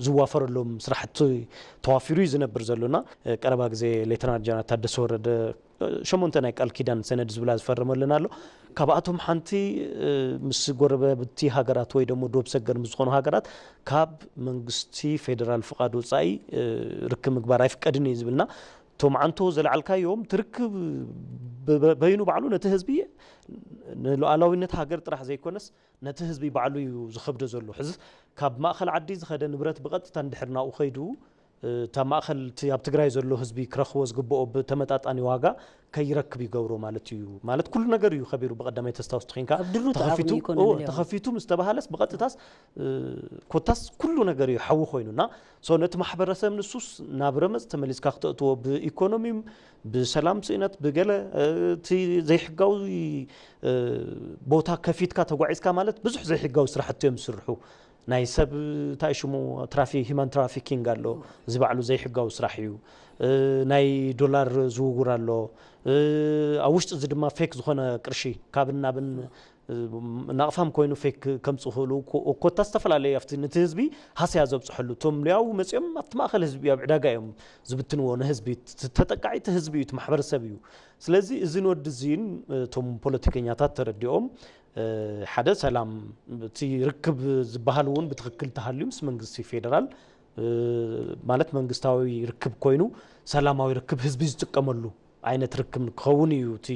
ዝዋፈረሎም ስራሕቲ ተዋፊሩ እዩ ዝነብር ዘሎና። እ፣ ቀረባ ግዜ ሌተናል ጀነራል ታደሰ ወረደ፣ እ፣ ሸሞንተ ናይ ቃል ኪዳን ሰነድ ዝብላ ዝፈረመለን ኣሎ። ካብኣቶም ሓንቲ፣ እ፣ ምስ ጎረባብቲ ሃገራት ወይ ደሞ ዶብ ሰገር ምስ ዝኾኑ ሃገራት ካብ መንግስቲ ፌደራል ፍቓድ ወፃኢ፣ እ፣ ርክብ ምግባር ኣይፍቀድን እዩ ዝብልና። እቶም ዓንቶ ዘልዓልካዮም ትርክብ ብ- በይኑ ባዕሉ ነቲ ህዝቢ ንሉዓላዊነት ሃገር ጥራሕ ዘይኮነስ ነቲ ህዝቢ ባዕሉ እዩ ዝኸብዶ ዘሎ። ሕዚ ካብ ማእኸል ዓዲ ዝኸደ ንብረት ብቐጥታ እንድሕር ናብኡ ከይዱ፣ እ፣ እታ ማእኸል እቲ ኣብ ትግራይ ዘሎ ህዝቢ ክረኽቦ ዝግብኦ ብተመጣጣኒ ዋጋ ከይረክብ ይገብሮ ማለት እዩ። ማለት ኩሉ ነገር እዩ ከቢሩ። ብቐዳማይ ተስታውስ ትኾንካ ኣብ ድሩት ዓቕሚ ተኸፊቱ ይኮነን እዎ፣ ነይሩ። ተኸፊቱ ምስ ተባሃለስ ብቐጥታስ፣ እ፣ ኮታስ ኩሉ ነገር እዩ ሓዊ ኮይኑና። ሶ ነቲ ማሕበረሰብ ንሱስ ናብ ረመፅ ተመሊስካ ክተእትዎ ብኢኮኖሚም ብሰላም ስእነት ብገለ፣ እ፣ እቲ ዘይሕጋዊ፣ እ፣ ቦታ ከፊትካ ተጓዒዝካ ማለት ብዙሕ ዘይሕጋዊ ስራሕቲ እዮም ዝስርሑ። ናይ ሰብ እንታይ ሽሙ ትራፊ ሂማን ትራፊኪንግ ኣሎ። እዚ ባዕሉ ዘይሕጋዊ ስራሕ እዩ። እ፣ ናይ ዶላር ዝውውር ኣሎ። እ፣ ኣብ ውሽጢ እዚ ድማ ፌክ ዝኾነ ቅርሺ ካብን ናብን፣ እ፣ ናቕፋም ኮይኑ ፌክ ከምፁ ክእሉ ኮ- ኮታ ዝተፈላለዩ ኣብቲ ነቲ ህዝቢ ሃስያ ዘብፅሐሉ እቶም ሊያው መፂኦም ኣብቲ ማእኸል ህዝቢ ኣብ ዕዳጋ እዮም ዝብትንዎ። ንህዝቢ ት- ተጠቃዒ እቲ ህዝቢ እዩ፣ እቲ ማሕበረሰብ እዩ። ስለዚ እዚ ንወዲ እዚን እቶም ፖለቲከኛታት ተረዲኦም፣ እ፣ ሓደ ሰላም እቲ ርክብ ዝበሃል እውን ብትኽክል ተሃልዩ ምስ መንግስቲ ፌደራል፣ እ፣ ማለት መንግስታዊ ርክብ ኮይኑ ሰላማዊ ርክብ ህዝቢ ዝጥቀመሉ ዓይነት ርክብ ክኸውን እዩ እቲ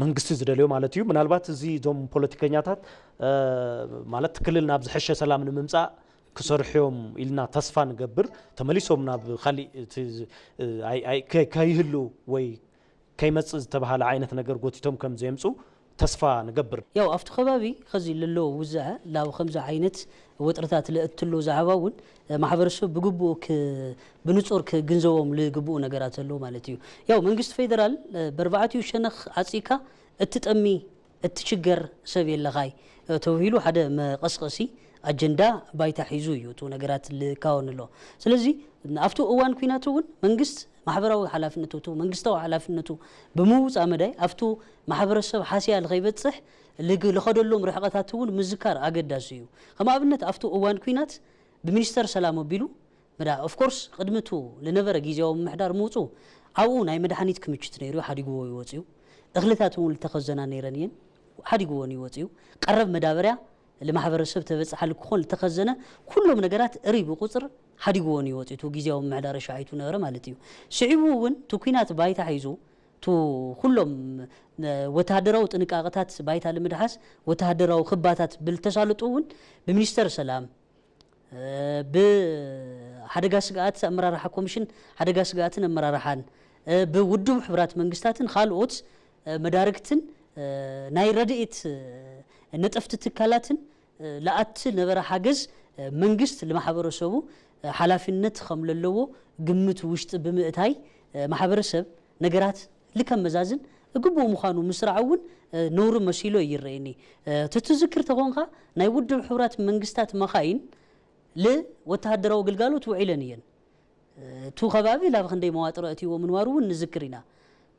መንግስቲ ዝደልዮ ማለት እዩ። ምናልባት እዚ እዞም ፖለቲከኛታት፣ እ፣ ማለት ክልል ናብ ዝሐሸ ሰላም ንምምፃእ ክሰርሑ እዮም ኢልና ተስፋ ንገብር። ተመሊሶም ናብ ካሊእ እቲ ዝ- እ፣ ኣይ- ኣይ- ከ- ከይህሉ ወይ ከይመጽእ ዝተባሃለ ዓይነት ነገር ጎቲቶም ከም ዘየምጹ ተስፋ ንገብር። ያው ኣብቲ ከባቢ ኸዚ ለሎ ውዝዐ ናብ ከምዚ ዓይነት ወጥርታት ለእትሎ ዛዕባ እውን ማሕበረሰብ ብግቡእ ክ- ብንጹር ክግንዘቦም ልግብኡ ነገራት ኣለዉ ማለት እዩ። ያው መንግስቲ ፌደራል በርባዕቲኡ ሸነኽ ዓጺካ እትጠሚ እትሽገር ሰብ የለኻይ ተባሂሉ ሓደ መቐስቀሲ ኣጀንዳ ባይታ ሒዙ እዩ እቲ ነገራት ልካወን ኣሎ። ስለዚ ኣብቲ እዋን ኩናት እውን መንግስት ማሕበራዊ ሓላፍነቱ እቲ መንግስታዊ ሓላፍነቱ ብምውፃእ መዳይ ኣብቲ ማሕበረሰብ ሓስያ ልኸይበፅሕ ልግ- ልኸደሎም ርሕቐታት እውን ምዝካር ኣገዳሲ እዩ። ከም ኣብነት ኣብቲ እዋን ኩናት ብሚኒስተር ሰላም ኣቢሉ መዳ ኦፍኮርስ ቅድሚ እቱ ልነበረ ግዜያዊ ምምሕዳር ምውፁ ኣብኡ ናይ መድሓኒት ክምችት ነይሩ ሓዲግዎ ይወፅዩ። እኽልታት እውን ልተኸዘና ነይረን እየን ሓዲግዎን ይወፅዩ። ቀረብ መዳበርያ ልማሕበረሰብ ተበፅሓ ልክኾን ልተኸዘነ ኩሎም ነገራት እሪ ብቁፅር ሓዲግዎን ይወፅዩ። እቱ ግዜያዊ ምምሕዳር ሻዒቱ ነበረ ማለት እዩ። ስዒቡ እውን እቲ ኩናት ባይታ ሒዙ እቱ ኩሎም ወተሃደራዊ ጥንቃቐታት ባይታ ልምድሓስ ወተሃደራዊ ክባታት ብልተሳለጡ እውን ብሚኒስተር ሰላም ብሓደጋ ስግኣት ኣመራርሓ ኮሚሽን ሓደጋ ስግኣትን ኣመራርሓን ብውድብ ሕቡራት መንግስታትን ካልኦት መዳርግትን ናይ ረድኤት ነጠፍቲ ትካላትን ለኣቲ ነበረ ሓገዝ መንግስት ልማሕበረሰቡ ሓላፊነት ከም ለለዎ ግምት ውሽጢ ብምእታይ ማሕበረሰብ ነገራት ልከመዛዝን ግቡእ ምዃኑ ምስራዕ እውን ነውሪ መሲሎ ይረየኒ። ትትዝክር ተኾንካ ናይ ውድብ ሕቡራት መንግስታት መኻይን ልወተሃደራዊ ግልጋሎት ውዒለን እየን። እቱ ከባቢ ላብ ክንደይ መዋጥሮ እትይዎ ምንባሩ እውን ንዝክር ኢና።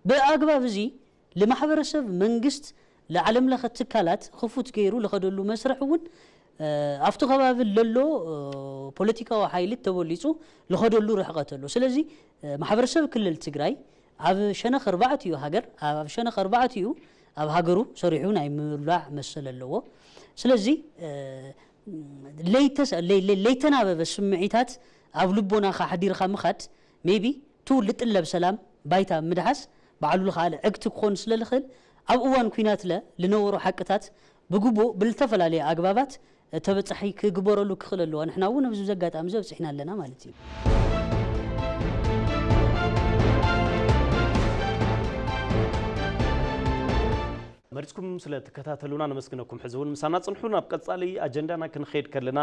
ብኣግባብ እዚ ልማሕበረሰብ መንግስት ለዓለም ለኸ ትካላት ክፉት ገይሩ ልኸደሉ መስርሕ እውን ኣብቲ ከባቢ ለሎ ፖለቲካዊ ሓይሊ ተበሊፁ ልኸደሉ ርሕቐት ኣሎ። ስለዚ ማሕበረሰብ ክልል ትግራይ ኣብ ሸነኽ ኣርባዕቲኡ ሃገር ኣብ ሸነኽ ኣርባዕቲኡ ኣብ ሃገሩ ሰሪሑ ናይ ምብላዕ መሰል ኣለዎ። ስለዚ ለይተናበበ ስምዒታት ኣብ ልቦናኻ ሓዲርካ ምኻድ ሜቢ ቱ ልጥለብ ሰላም ባይታ ምድሓስ ባዕሉ ዝኸኣለ ዕግቲ ክኾን ስለ ዝኽእል፣ ኣብ እዋን ኲናት ለ ዝነበሩ ሓቅታት ብግቡእ ብዝተፈላለየ ኣግባባት ተበጻሒ ክግበረሉ ክኽእል ኣለዎ። ንሕና እውን ኣብዚ ኣጋጣሚ እዚ ኣብጺሕና ኣለና ማለት እዩ። መሪጽኩም ስለ ትከታተሉና ነመስግነኩም። ሕዚ እውን ምሳና ጽንሑ። ናብ ቀጻሊ ኣጀንዳና ክንኸይድ ከለና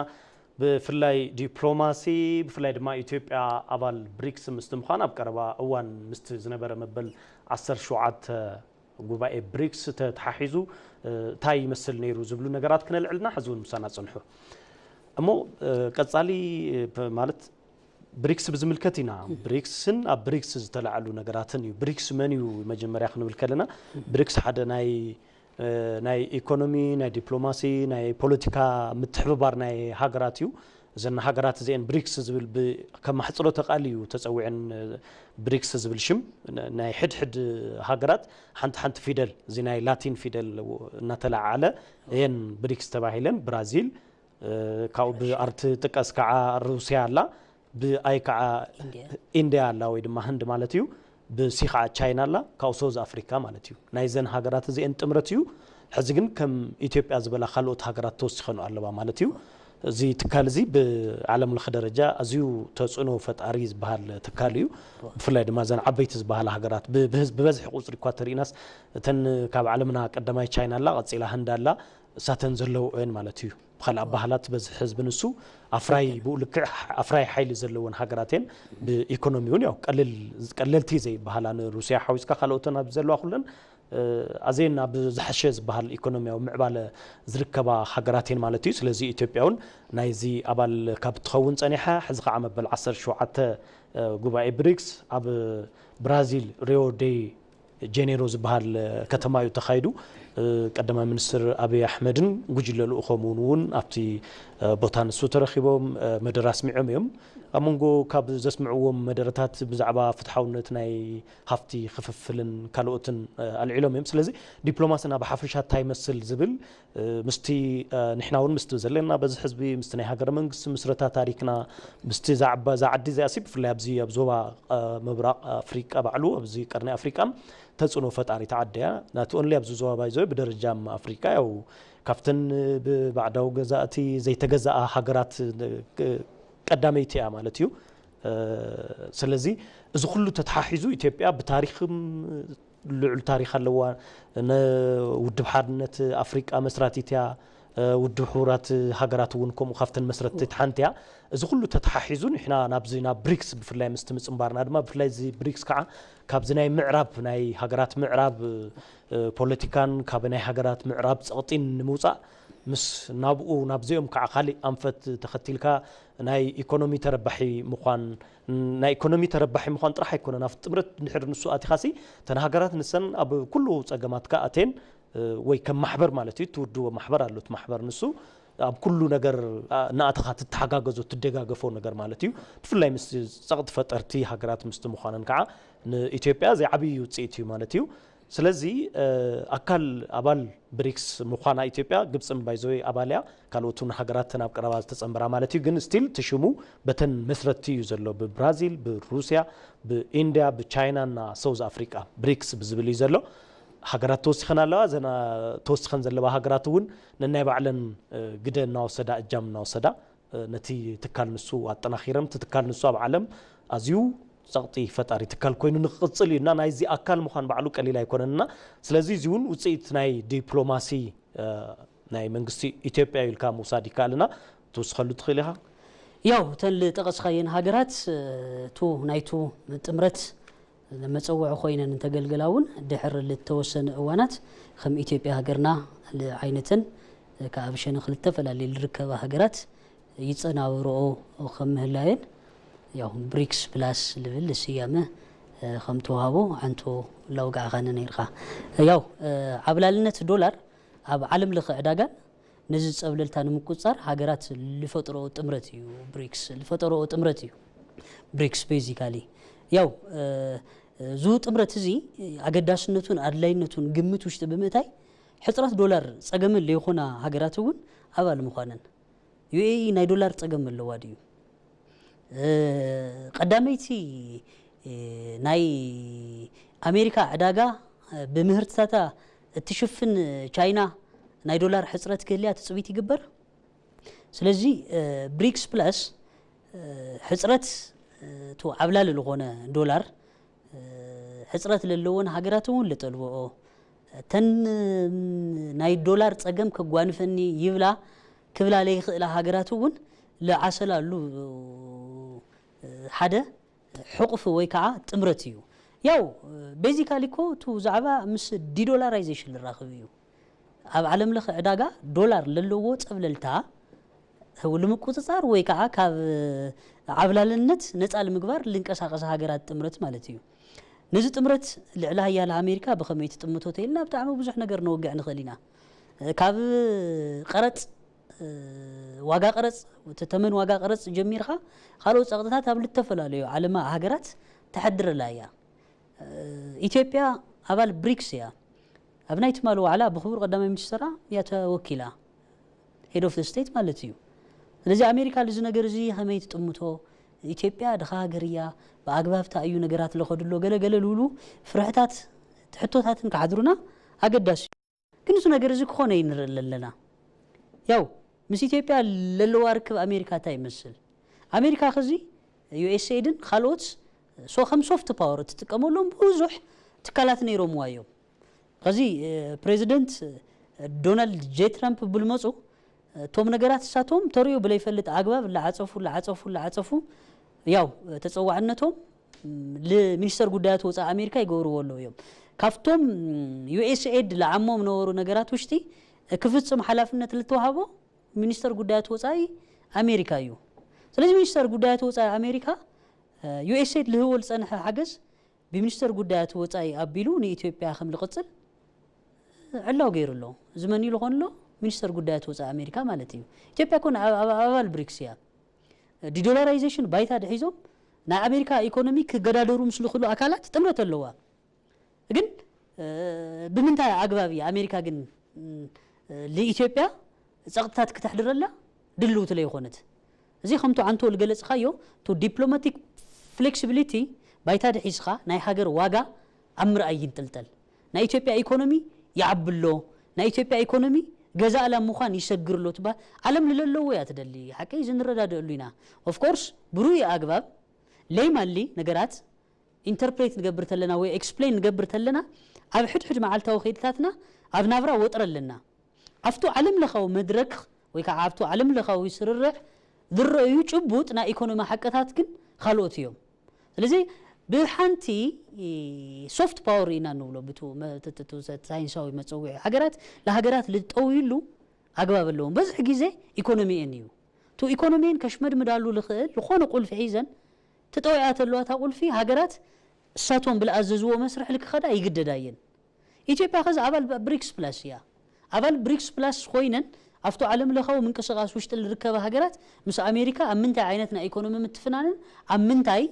ብፍላይ ዲፕሎማሲ፣ ብፍላይ ድማ ኢትዮጵያ ኣባል ብሪክስ ምስቲ ምዃን ኣብ ቀረባ እዋን ምስቲ ዝነበረ መበል ዓሰርተ ሸውዓተ ጉባኤ ብሪክስ ተተሓሒዙ እንታይ ይመስል ነይሩ ዝብሉ ነገራት ክነልዕልና ሕዚ እውን ምሳና ጽንሑ። እሞ ቀጻሊ ማለት ብሪክስ ብዝምልከት ኢና። ብሪክስን ኣብ ብሪክስ ዝተለዓሉ ነገራትን እዩ። ብሪክስ መን እዩ መጀመርያ ክንብል ከለና ብሪክስ ሓደ ናይ ናይ ኢኮኖሚ፣ ናይ ዲፕሎማሲ፣ ናይ ፖለቲካ ምትሕብባር ናይ ሃገራት እዩ። እዘን ሃገራት እዚአን ብሪክስ ዝብል ከማሕፅሮ ተቃሊ እዩ ተፀዊዐን። ብሪክስ ዝብል ሽም ናይ ሕድሕድ ሃገራት ሓንቲ ሓንቲ ፊደል፣ እዚ ናይ ላቲን ፊደል እናተለዓዓለ እየን ብሪክስ ተባሂለን። ብራዚል፣ ካብኡ ብኣር ትጥቀስ ከዓ ሩስያ ኣላ፣ ብኣይ ከዓ ኢንድያ ኣላ ወይ ድማ ህንድ ማለት እዩ። ብሲ ከዓ ቻይና ኣላ፣ ካብኡ ሳውዝ ኣፍሪካ ማለት እዩ። ናይዘን ሃገራት እዚአን ጥምረት እዩ። ሕዚ ግን ከም ኢትዮጵያ ዝበላ ካልኦት ሃገራት ተወሲኸን ኣለዋ ማለት እዩ። እዚ ትካል እዚ ብዓለም ለኸ ደረጃ ኣዝዩ ተፅዕኖ ፈጣሪ ዝበሃል ትካል እዩ። ብፍላይ ድማ እዘን ዓበይቲ ዝበሃላ ሃገራት ብብዝሒ ቁፅሪ እኳ ተሪኢናስ እተን ካብ ዓለምና ቀዳማይ ቻይና ኣላ፣ ቀፂላ ህንድ ኣላ፣ እሳተን ዘለውኦ እየን ማለት እዩ። ብኻልእ ኣባህላ እቲ በዝሒ ህዝቢ ንሱ ኣፍራይ ብኡ ልክዕ ኣፍራይ ሓይሊ ዘለወን ሃገራት እየን። ብኢኮኖሚ እውን ያው ቀለልቲ ዘይበሃላ ንሩስያ ሓዊስካ ካልኦተን ኣብ ዘለዋ ኩለን ኣዘየን ኣብ ዝሓሸ ዝበሃል ኢኮኖሚያዊ ምዕባለ ዝርከባ ሃገራት እየን ማለት እዩ። ስለዚ ኢትዮጵያ እውን ናይዚ ኣባል ካብ ትኸውን ፀኒሓ ሕዚ ከዓ መበል ዓሰርተ ሸውዓተ ጉባኤ ብሪክስ ኣብ ብራዚል ሪዮ ዴ ጄኔሮ ዝበሃል ከተማ እዩ ተኻይዱ። ቀዳማይ ሚኒስትር ኣብይ ኣሕመድን ጉጅለ ልኡኾምን እውን ኣብቲ ቦታ ንሱ ተረኺቦም መደረ ኣስሚዖም እዮም። ኣብ መንጎ ካብ ዘስምዕዎም መደረታት ብዛዕባ ፍትሓውነት ናይ ሃፍቲ ክፍፍልን ካልኦትን ኣልዒሎም እዮም። ስለዚ ዲፕሎማስና ብሓፈሻ እንታይ ይመስል ዝብል ምስቲ ንሕና እውን ምስቲ ዘለና በዚ ህዝቢ ምስቲ ናይ ሃገረ መንግስቲ ምስረታ ታሪክና ምስቲ ዛዕባ እዛ ዓዲ እዚኣሲ ብፍላይ ኣብዚ ኣብ ዞባ ምብራቕ ኣፍሪቃ ባዕሉ ኣብዚ ቀርኒ ኣፍሪቃ ተፅዕኖ ፈጣሪት ዓዲ እያ። ናት ኦንሊ ኣብዚ ዞባ ባይዞ ብደረጃ ኣፍሪቃ ያው ካብተን ብባዕዳዊ ገዛእቲ ዘይተገዛኣ ሃገራት ቀዳመይቲ እያ ማለት እዩ። ስለዚ እዚ ኩሉ ተተሓሒዙ ኢትዮጵያ ብታሪክም ልዑል ታሪክ ኣለዋ። ንውድብ ሓርነት ኣፍሪቃ መስራቲት እያ። ውድብ ሕቡራት ሃገራት እውን ከምኡ ካብተን መስረትቲ ሓንቲ እያ። እዚ ኩሉ ተተሓሒዙ ንሕና ናብዚ ናብ ብሪክስ ብፍላይ ምስቲ ምፅንባርና ድማ ብፍላይ እዚ ብሪክስ ከዓ ካብዚ ናይ ምዕራብ ናይ ሃገራት ምዕራብ ፖለቲካን ካብ ናይ ሃገራት ምዕራብ ፀቕጢን ንምውፃእ ምስ ናብኡ ናብዚኦም ከዓ ካሊእ ኣንፈት ተኸቲልካ ናይ ኢኮኖሚ ተረባሒ ምዃን ናይ ኢኮኖሚ ተረባሒ ምዃን ጥራሕ ኣይኮነን። ኣብ ጥምረት ድሕሪ ንሱ ኣቲኻሲ እተን ሃገራት ንሰን ኣብ ኩሉ ፀገማትካ ኣቴን ወይ ከም ማሕበር ማለት እዩ ትውድቦ ማሕበር ኣሎ። እቲ ማሕበር ንሱ ኣብ ኩሉ ነገር እናኣተኻ ትተሓጋገዞ ትደጋገፎ ነገር ማለት እዩ። ብፍላይ ምስ ፀቕጢ ፈጠርቲ ሃገራት ምስቲ ምዃነን ከዓ ንኢትዮጵያ እዚ ዓብዪ ውፅኢት እዩ ማለት እዩ። ስለዚ ኣካል ኣባል ብሪክስ ምዃና ኢትዮጵያ ግብፅን ባይዘወይ ኣባል እያ። ካልኦት እውን ሃገራት ተን ኣብ ቀረባ ዝተፀንበራ ማለት እዩ። ግን ስቲል ትሽሙ በተን መስረቲ እዩ ዘሎ። ብብራዚል፣ ብሩስያ፣ ብኢንድያ፣ ብቻይና እና ሰውዝ ኣፍሪቃ ብሪክስ ብዝብል እዩ ዘሎ። ሃገራት ተወሲኸን ኣለዋ። እዘን ተወሲኸን ዘለዋ ሃገራት እውን ነናይ ባዕለን ግደ እናወሰዳ እጃም እናወሰዳ ነቲ ትካል ንሱ ኣጠናኺረን እቲ ትካል ንሱ ኣብ ዓለም ኣዝዩ ፀቕጢ ፈጣሪ ትካል ኮይኑ ንክቕፅል እዩ እና ናይዚ ኣካል ምዃን ባዕሉ ቀሊል ኣይኮነን እና ስለዚ እዚ እውን ውፅኢት ናይ ዲፕሎማሲ ናይ መንግስቲ ኢትዮጵያ እዩ ኢልካ ምውሳድ ይከኣል እና ትውስኸሉ ትኽእል ኢኻ። ያው እተን ዝጠቐስኻየን ሃገራት እቱ ናይቱ ጥምረት መፀውዒ ኮይነን እንተገልገላ እውን ድሕር ልተወሰነ እዋናት ከም ኢትዮጵያ ሃገርና ልዓይነተን ካብ ሸነኽ ልተፈላለየ ልርከባ ሃገራት ይፀናብርኦ ከም ምህላየን ያው ብሪክስ ፕላስ ልብል ስያመ ከም ተዋህቦ ዓንቶ ላውጋዕኻኒ ነይርካ። ያው ዓብላልነት ዶላር ኣብ ዓለም ለኸ ዕዳጋን ነዚ ጸብለልታ ንምቁጽጻር ሃገራት ልፈጥሮ ጥምረት እዩ። ብሪክስ ልፈጠሮ ጥምረት እዩ። ብሪክስ ቤዚካሊ ያው እ፣ ዙ ጥምረት እዚ ኣገዳስነቱን ኣድላይነቱን ግምት ውሽጢ ብምእታይ ሕጽረት ዶላር ጸገመን ለይኾና ሃገራት እውን ኣባል ምዃነን። ዩ ኤ ኢ ናይ ዶላር ጸገም ኣለዋ ድዩ? እ፣ ቀዳመይቲ እ፣ ናይ ኣሜሪካ ዕዳጋ ብምህርትታታ እትሽፍን ቻይና ናይ ዶላር ሕፅረት ክህልያ ትፅቢት ይግበር። ስለዚ ብሪክስ ፕላስ ሕፅረት እቲ ዓብላሊ ዝኾነ ዶላር ሕፅረት ለለዎን ሃገራት እውን ልጠልብኦ፣ እተን ናይ ዶላር ፀገም ከጓንፈኒ ይብላ ክብላ ለይኽእላ ሃገራት እውን ልዓሰላሉ ሓደ ሕቑፍ ወይ ከዓ ጥምረት እዩ። ያው ቤዚካሊ እኮ እቱ ዛዕባ ምስ ዲዶላራይዜሽን ልራኽብ እዩ። ኣብ ዓለም ለኸ ዕዳጋ ዶላር ለለዎ ፀብለልታ ንምቁፅፃር ወይ ከዓ ካብ ዓብላልነት ነፃ ልምግባር ልንቀሳቀሰ ሃገራት ጥምረት ማለት እዩ። ነዚ ጥምረት ልዕሊ ሃያል ኣሜሪካ ብኸመይ ትጥምቶ ተይልና ብጣዕሚ ብዙሕ ነገር ነወግዕ ንኽእል ኢና። ካብ ቀረፅ ዋጋ ቀረፅ ተመን ዋጋ ቀረፅ ጀሚርካ ካልኦት ፀቕጥታት ኣብ ልተፈላለዩ ዓለማ ሃገራት ተሐድረላ እያ። ኢትዮጵያ ኣባል ብሪክስ እያ። ኣብ ናይ ትማሊ ዋዕላ ብክቡር ቀዳማይ ሚኒስትራ እያ ተወኪላ፣ ሄድ ኦፍ ስቴት ማለት እዩ። ስለዚ ኣሜሪካ ልዚ ነገር እዚ ከመይ ትጥምቶ? ኢትዮጵያ ድኻ ሃገር እያ፣ ብኣግባብታ እዩ ነገራት ለኸድሎ ገለገለ ልብሉ ፍርሕታት ሕቶታትን ክሓድሩና ኣገዳሲ እዩ። ግን እዚ ነገር እዚ ክኾነ ይንርኢ ኣለና። ያው ምስ ኢትዮጵያ ለለዋ ርክብ ኣሜሪካ እንታይ ይመስል? ኣሜሪካ ኸዚ ዩኤስኤድን ካልኦት ሶ ከም ሶፍት ፓወር እትጥቀመሎም ብዙሕ ትካላት ነይሮምዋ እዮም። ኸዚ ፕሬዚደንት ዶናልድ ጄ ትራምፕ ብልመፁ እቶም ነገራት እሳቶም ተሪኡ ብለይፈልጥ ኣግባብ ላዓፀፉ ላዓፀፉ ላዓፀፉ ያው ተፀዋዕነቶም ንሚኒስተር ጉዳያት ወፃኢ ኣሜሪካ ይገብርዎ ኣለዉ እዮም። ካብቶም ዩኤስኤድ ለዓሞም ነበሩ ነገራት ውሽጢ ክፍፅም ሓላፍነት ልተዋሃቦ ሚኒስተር ጉዳያት ወፃኢ ኣሜሪካ እዩ። ስለዚ ሚኒስተር ጉዳያት ወፃኢ ኣሜሪካ ዩኤስኤድ ልህቦ ልፀንሐ ሓገዝ ብሚኒስተር ጉዳያት ወፃኢ ኣቢሉ ንኢትዮጵያ ከም ልቕፅል ዕላው ገይሩ ኣሎ። እዚ መን ኢሉ ኮን ኣሎ? ሚኒስተር ጉዳያት ወፃኢ ኣሜሪካ ማለት እዩ። ኢትዮጵያ ኮን ኣባል ብሪክስ እያ። ዲዶላራይዜሽን ባይታ ድሒዞም ናይ ኣሜሪካ ኢኮኖሚ ክገዳደሩ ምስ ልኽሉ ኣካላት ጥምረት ኣለዋ። ግን ብምንታይ ኣግባብ እያ ኣሜሪካ ግን ንኢትዮጵያ ፀቕጥታት ክተሕድረላ ድልውቲ ለይኮነት? እዚ ከምቱ ዓንቶ ልገለፅካዮ ቱ ዲፕሎማቲክ ፍሌክሲቢሊቲ ባይታ ድሒዝኻ ናይ ሃገር ዋጋ ኣብ ምርኣይ ይንጥልጠል። ናይ ኢትዮጵያ ኢኮኖሚ ይዓብሎ፣ ናይ ኢትዮጵያ ኢኮኖሚ ገዛእላ ምዃን ይሰግርሎ ትበሃል ዓለም ልለለዎ እያ ትደሊ። ሓቀይ እዚ ንረዳድእሉ ኢና። ኦፍኮርስ ብሩይ ኣግባብ ለይማሊ ነገራት ኢንተርፕሬት ንገብር ተለና ወይ ኤክስፕሌን ንገብር ተለና ኣብ ሕድሕድ መዓልታዊ ከይድታትና ኣብ ናብራ ወጥረ ኣለና። ኣብቱ ዓለም ለኻዊ መድረክ ወይ ከዓ ኣብቱ ዓለም ለኻዊ ስርርዕ ዝረኣዩ ጭቡጥ ናይ ኢኮኖሚ ሓቅታት ግን ካልኦት እዮም። ስለዚ ብሓንቲ ሶፍት ፓወር ኢና ንብሎ ብቱ ሳይንሳዊ መፀዊዒ ሃገራት ለሃገራት ልጠውይሉ ኣግባብ ኣለዎም። በዝሒ ግዜ ኢኮኖሚኤን እዩ ቱ ኢኮኖሚን ከሽመድምዳሉ ልኽእል ዝኾነ ቁልፊ ሒዘን ትጠውያ ተለዋ እታ ቁልፊ ሃገራት እሳቶም ብልኣዘዝዎ መስርሕ ልክኸዳ ይግደዳ እየን። ኢትዮጵያ ከዚ ኣባል ብሪክስ ፕላስ እያ። ኣባል ብሪክስ ፕላስ ኮይነን ኣብቲ ዓለም ለኻዊ ምንቅስቃስ ውሽጢ ልርከባ ሃገራት ምስ ኣሜሪካ ኣብ ምንታይ ዓይነት ናይ ኢኮኖሚ ምትፍናንን ኣብ ምንታይ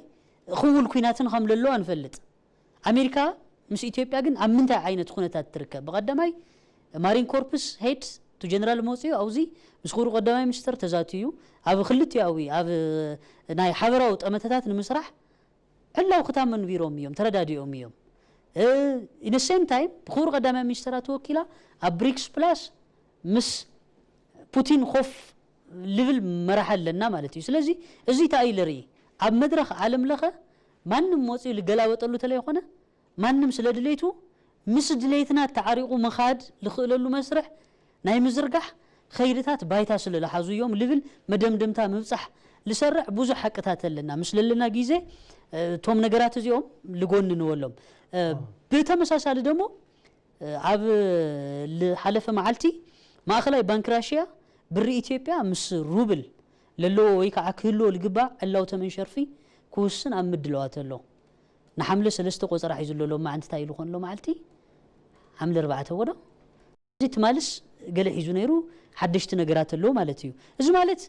ክውል ኩናትን ከም ለለዋ ንፈልጥ። ኣሜሪካ ምስ ኢትዮጵያ ግን ኣብ ምንታይ ዓይነት ኩነታት ትርከብ? ብቐዳማይ ማሪን ኮርፕስ ሄድ ቱ ጀነራል መፅኡ ኣብዚ ምስ ክቡር ቀዳማይ ሚኒስተር ተዛትዩ ኣብ ክልቲኣዊ ኣብ ናይ ሓበራዊ ጠመተታት ንምስራሕ ዕላው ክታመ ንቢሮም እዮም ተረዳዲኦም እዮም። ኢን ሴም ታይም ብክቡር ቀዳማይ ሚኒስተራ ተወኪላ ኣብ ብሪክስ ፕላስ ምስ ፑቲን ኮፍ ልብል መራሒ ኣለና ማለት እዩ። ስለዚ እዚ እንታይ እዩ ልርኢ ኣብ መድረኽ ዓለም ለኸ ማንም መፅኡ ልገላበጠሉ ተለይኮነ ማንም ስለ ድሌቱ ምስ ድሌትና ተዓሪቑ ምኻድ ልኽእለሉ መስርሕ ናይ ምዝርጋሕ ኸይድታት ባይታ ስለ ልሓዙ እዮም ልብል መደምደምታ ምብፃሕ ልሰርዕ ብዙሕ ሓቅታት ኣለና። ምስ ለለና ግዜ እቶም ነገራት እዚኦም ልጎኒ ንበሎም። ብተመሳሳሊ ደሞ ኣብ ልሓለፈ መዓልቲ ማእኸላይ ባንክ ራሽያ ብሪ ኢትዮጵያ ምስ ሩብል ለለዎ ወይ ከዓ ክህልዎ ልግባእ ዕላው ተመን ሸርፊ ክውስን ኣብ ምድለዋት ኣሎ። ንሓምለ ሰለስተ ቆፀራ ሒዙ ኣሎ ሎማዓንቲ እንታይ ኢሉ ኮን ሎማዓልቲ ሓምለ ኣርባዕተ ወዶ እዚ ትማልስ ገለ ሒዙ ነይሩ ሓደሽቲ ነገራት ኣለዎ ማለት እዩ። እዚ ማለት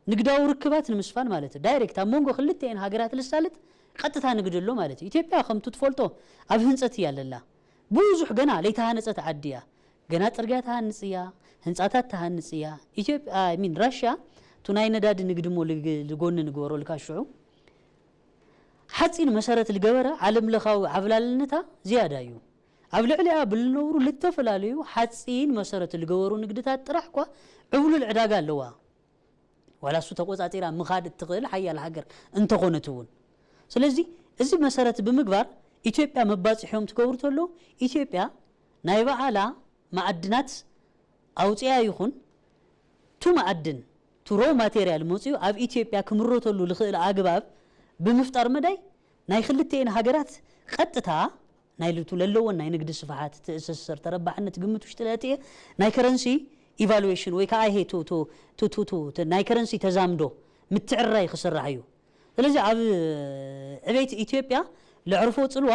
ንግዳዊ ርክባት ንምስፋን ማለት እዩ። ዳይሬክት ኣብ መንጎ ክልተኤን ሃገራት ልሳልጥ ቀጥታ ንግዲ ኣሎ ማለት እዩ። ኢትዮጵያ ከምቱ ትፈልጦ ኣብ ህንፀት እያ ለላ። ብዙሕ ገና ለይተሃነፀት ዓዲ እያ። ገና ፅርግያ ትሃንፅ እያ፣ ህንፃታት ትሃንፅ እያ። ኢትዮጵያ ሚን ራሽያ ቱ ናይ ነዳዲ ንግዲ ሞ ልጎኒ ንግበሮ ልካ ሽዑ ሓፂን መሰረት ዝገበረ ዓለም ለኻዊ ዓብላልነታ ዝያዳ እዩ። ኣብ ልዕሊኣ ብልነብሩ ልተፈላለዩ ሓፂን መሰረት ዝገበሩ ንግድታት ጥራሕ እኳ ዕብሉል ዕዳጋ ኣለዋ። ዋላ እሱ ተቆፃፂራ ምኻድ እትኽእል ሓያል ሃገር እንተኾነት እውን። ስለዚ እዚ መሰረት ብምግባር ኢትዮጵያ መባፅሒኦም ትገብሩ ተሎ ኢትዮጵያ ናይ በዓላ መዓድናት ኣውፅያ ይኹን ቱ መዓድን ቱ ሮ ማቴሪያል መፅኡ ኣብ ኢትዮጵያ ክምረተሉ ዝኽእል ኣግባብ ብምፍጣር መዳይ ናይ ክልተኤን ሃገራት ቀጥታ ናይ ልቱ ለለዎን ናይ ንግዲ ስፍሓት ትእስስር ተረባሕነት ግምት ውሽጢ ለእትየ ናይ ከረንሲ ኢቫሉዌሽን ወይ ከዓ ይሄ ቱ- ቱ- ቱ- ቱ- ቱ- ቱ- ናይ ከረንሲ ተዛምዶ ምትዕራይ ክስራሕ እዩ። ስለዚ ኣብ ዕቤት ኢትዮጵያ ለዕርፎ ፅልዋ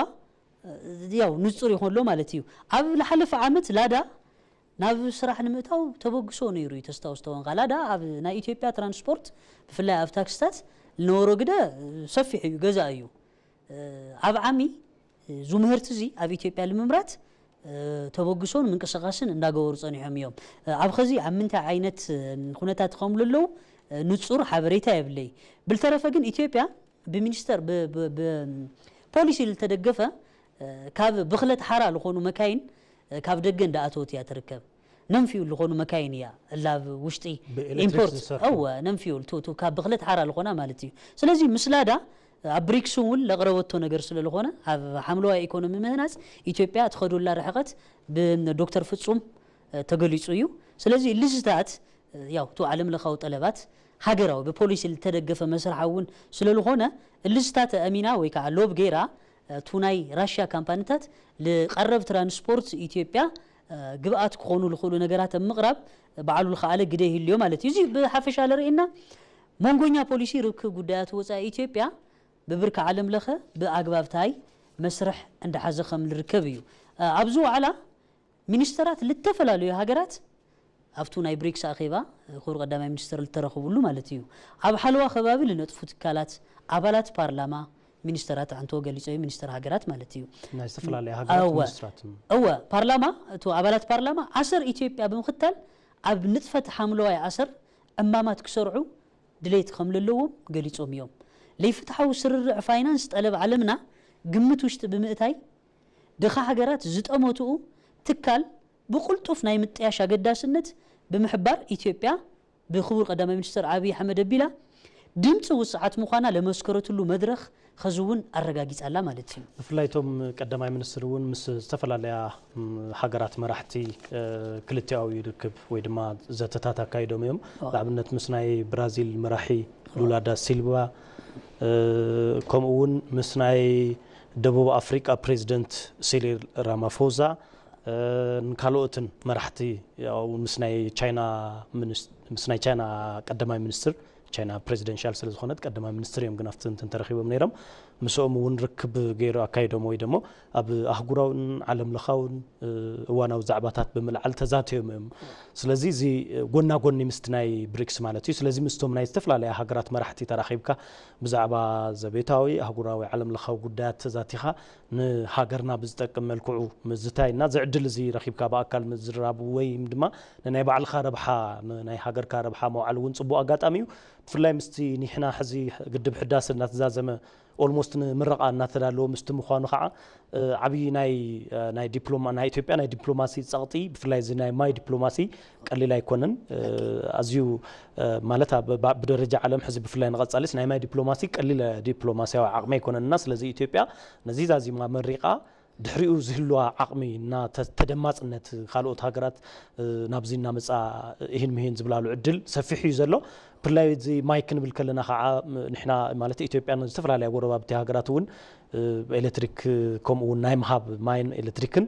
ያው ንፁር ይኾን ኣሎ ማለት እዩ። ኣብ ዝሓለፈ ዓመት ላዳ ናብ ስራሕ ንምእታው ተበግሶ ነይሩ እዩ። ተስታውስ ተኾንካ ላዳ ኣብ ናይ ኢትዮጵያ ትራንስፖርት ብፍላይ ኣብ ታክስታት ዝነበሮ ግደ ሰፊሕ እዩ፣ ገዛ እዩ። ኣብ ዓሚ እዚ ምህርቲ እዚ ኣብ ኢትዮጵያ ንምምራት ተበግሶን ምንቅስቃስን እንዳገበሩ ፀኒሖም እዮም። ኣብ ኸዚ ኣብ ምንታይ ዓይነት ኩነታት ከም ዘለዉ ንፁር ሓበሬታ የብለይ። ብልተረፈ ግን ኢትዮጵያ ብሚኒስተር ብ- ብ- ብ- ፖሊሲ ዝተደገፈ ካብ ብኽለት ሓራ ዝኾኑ መካይን ካብ ደገ እንዳኣተወት እያ ትርከብ። ነንፊውል ዝኾኑ መካይን እያ እላ ኣብ ውሽጢ ብኤሌክትሪክ ኢምፖርት ዝሰርሑ። እወ ነንፊውል ቱ ቱ ካብ ብኽለት ሓራ ዝኾና ማለት እዩ። ስለዚ ምስ ላዳ ኣብ ብሪክስ እውን ለቕረበቶ ነገር ስለ ዝኾነ ኣብ ሓምለዋይ ኢኮኖሚ ምህናፅ ኢትዮጵያ ትኸዱላ ርሕቐት ብዶክተር ፍጹም ተገሊጹ እዩ። ስለዚ ልዝታት ያው ቱ ዓለም ለኻዊ ጠለባት ሃገራዊ ብፖሊሲ ዝተደገፈ መስርሓ እውን ስለ ዝኾነ ልዝታት ኣሚና ወይ ከዓ ሎብ ገይራ ቱ ናይ ራሽያ ካምፓኒታት ልቀረብ ትራንስፖርት ኢትዮጵያ ግብኣት ክኾኑ ዝኽእሉ ነገራት ኣብ ምቕራብ ባዕሉ ዝኸኣለ ግደ ይህልዮ ማለት እዩ። እዚ ብሓፈሻ ለርእና መንጎኛ ፖሊሲ ርክብ ጉዳያት ወፃኢ ኢትዮጵያ ብብርኪ ዓለም ለኸ ብኣግባብታይ መስርሕ እንዳሓዘ ከም ዝርከብ እዩ። ኣብዚ ዋዕላ ሚኒስተራት ልተፈላለዩ ሃገራት ኣብቱ ናይ ብሪክስ ኣኼባ ክቡር ቀዳማይ ሚኒስተር ልተረኽብሉ ማለት እዩ። ኣብ ሓለዋ ከባቢ ልነጥፉ ትካላት ኣባላት ፓርላማ ሚኒስተራት ኣንቶ ገሊጾ እዩ ሚኒስተር ሃገራት ማለት እዩ። ናይ ዝተፈላለያ ሃገራት እወ። ሚኒስትራት። እወ ፓርላማ እቱ ኣባላት ፓርላማ ኣሰር ኢትዮጵያ ብምኽታል ኣብ ንጥፈት ሓምለዋይ ኣሰር ዕማማት ክሰርዑ ድሌት ከም ዘለዎም ገሊጾም እዮም። ለይፍትሓዊ ስርርዕ ፋይናንስ ጠለብ ዓለምና ግምት ውሽጢ ብምእታይ ድኻ ሃገራት ዝጠመትኡ ትካል ብቕልጡፍ ናይ ምጥያሽ ኣገዳስነት ብምሕባር ኢትዮጵያ ብክቡር ቀዳማይ ሚኒስትር ኣብይ ኣሕመድ ኣቢላ ድምፂ ውፅዓት ምዃና ለመስከረትሉ መድረኽ ኸዚ እውን ኣረጋጊፃላ ማለት እዩ። ብፍላይ እቶም ቀዳማይ ሚኒስትር እውን ምስ ዝተፈላለያ ም፣ ሃገራት መራሕቲ እ፣ ክልቲኣዊ ርክብ ወይ ድማ ዘተታት ኣካይዶም እዮም። ንኣብነት ምስ ናይ ብራዚል መራሒ ሉላ ዳ ሲልቫ እ፣ ከምኡ እውን ምስ ናይ ደቡብ ኣፍሪቃ ፕሬዚደንት ሲሪል ራማፎዛ እ፣ ንካልኦትን መራሕቲ ያው ምስ ናይ ቻይና ሚኒስ- ምስ ናይ ቻይና ቀዳማይ ሚኒስትር ቻይና ፕሬዚደንሻል ስለ ዝኾነት ቀዳማይ ሚኒስትር እዮም ግን ኣብቲ እንትን ተረኺቦም ነይሮም። ምስኦም እውን ርክብ ገይሩ ኣካይዶም ወይ ደሞ ኣብ ኣህጉራውን ዓለም ለኻውን እ፣ እዋናዊ ዛዕባታት ብምልዓል ተዛትዮም እዮም። ስለዚ እዚ ጎና ጎኒ ምስቲ ናይ ብሪክስ ማለት እዩ። ስለዚ ምስቶም ናይ ዝተፈላለያ ሃገራት መራሕቲ ተራኺብካ ብዛዕባ ዘቤታዊ ኣህጉራዊ ዓለም ለኻዊ ጉዳያት ተዛቲኻ ንሃገርና ብዝጠቅም መልክዑ ምዝታይ እና ዝዕድል እዚ ረኺብካ ብኣካል ምዝራብ ወይ ድማ ንናይ ባዕልኻ ረብሓ ንናይ ሃገርካ ረብሓ መውዓል እውን ፅቡቅ ኣጋጣሚ እዩ። ብፍላይ ምስቲ ንሕና ሕዚ ግድብ ሕዳሰ እናተዛዘመ ኦልሞስት ንምረቃ እናተዳለወ ምስቲ ምዃኑ ከዓ እ፣ ዓብዪ ናይ እ፣ ናይ ዲፕሎማ ናይ ኢትዮጵያ ናይ ዲፕሎማሲ ፀቕጢ ብፍላይ እዚ ናይ ማይ ዲፕሎማሲ ቀሊል ኣይኮነን። እ፣ ኣዝዩ እ፣ ማለት ኣብ ባ- ብደረጃ ዓለም ሕዚ ብፍላይ ንቐፃሊስ ናይ ማይ ዲፕሎማሲ ቀሊል ዲፕሎማሲያዊ ዓቕሚ ኣይኮነን እና ስለዚ ኢትዮጵያ ነዚ ዛዚማ መሪቓ ድሕሪኡ ዝህልዋ ዓቕሚ እና ተ- ተደማፅነት ካልኦት ሃገራት እ፣ ናብዚ እናመፃ እሂን ምሂን ዝብላሉ ዕድል ሰፊሕ እዩ ዘሎ። ብፍላይ እዚ ማይ ክንብል ከለና ከዓ ም- ንሕና ማለት ኢትዮጵያን ዝተፈላለያ ጎረባብቲ ሃገራት እውን እ፣ ኤሌክትሪክ ከምኡ እውን ናይ ምሃብ ማይን ኤሌክትሪክን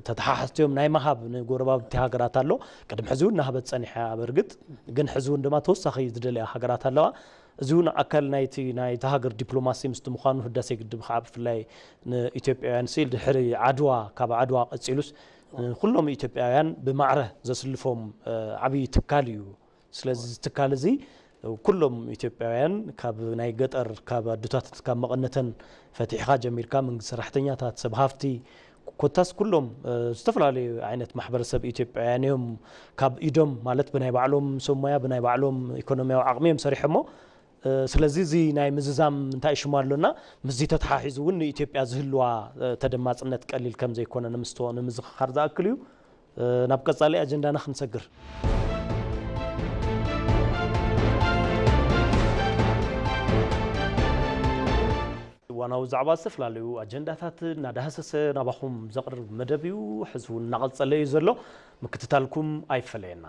ተተሓሓዝቲ እዮም። ናይ ምሃብ ንጎረባብቲ ሃገራት ኣሎ። ቅድሚ ሕዚ እውን እናሃበት ፀኒሓ እያ። በርግጥ ግን ሕዚ እውን ድማ ተወሳኺ ዝደልያ ሃገራት ኣለዋ። እዚ እውን ኣካል ናይቲ ናይቲ ሃገር ዲፕሎማሲ ምስቲ ምዃኑ ህዳሴ ግድብ ከዓ ብፍላይ ንኢትዮጵያውያን ስኢል ድሕሪ ዓድዋ ካብ ዓድዋ ቀፂሉስ እ፣ ኩሎም ኢትዮጵያውያን ብማዕረ ዘስልፎም እ፣ ዓብዪ ትካል እዩ። ስለዚ እዚ ትካል እዚ ኩሎም ኢትዮጵያውያን ካብ ናይ ገጠር ካብ ኣዱታት ካብ መቐነተን ፈቲሕኻ ጀሚርካ መንግስቲ ሰራሕተኛታት ሰብ ሃፍቲ ኮታስ ኩሎም እ፣ ዝተፈላለዩ ዓይነት ማሕበረሰብ ኢትዮጵያውያን እዮም ካብ ኢዶም ማለት ብናይ ባዕሎም ሰብ ሞያ ብናይ ባዕሎም ኢኮኖሚያዊ ዓቕሚ እዮም ሰሪሖሞ ስለዚ እዚ ናይ ምዝዛም እንታይ ሽሙ ኣሎና፣ ምስዚ ተተሓሒዙ እውን ንኢትዮጵያ ዝህልዋ ተደማፅነት ቀሊል ከም ዘይኮነ ንምዝክኻር ዝኣክል እዩ። ናብ ቀፃሊ ኣጀንዳና ክንሰግር። እዋናዊ ዛዕባ ዝተፈላለዩ ኣጀንዳታት እናዳህሰሰ ናባኹም ዘቕርብ መደብ እዩ። ሕዚ እውን እናቐፀለ እዩ ዘሎ። ምክትታልኩም ኣይፈለየና።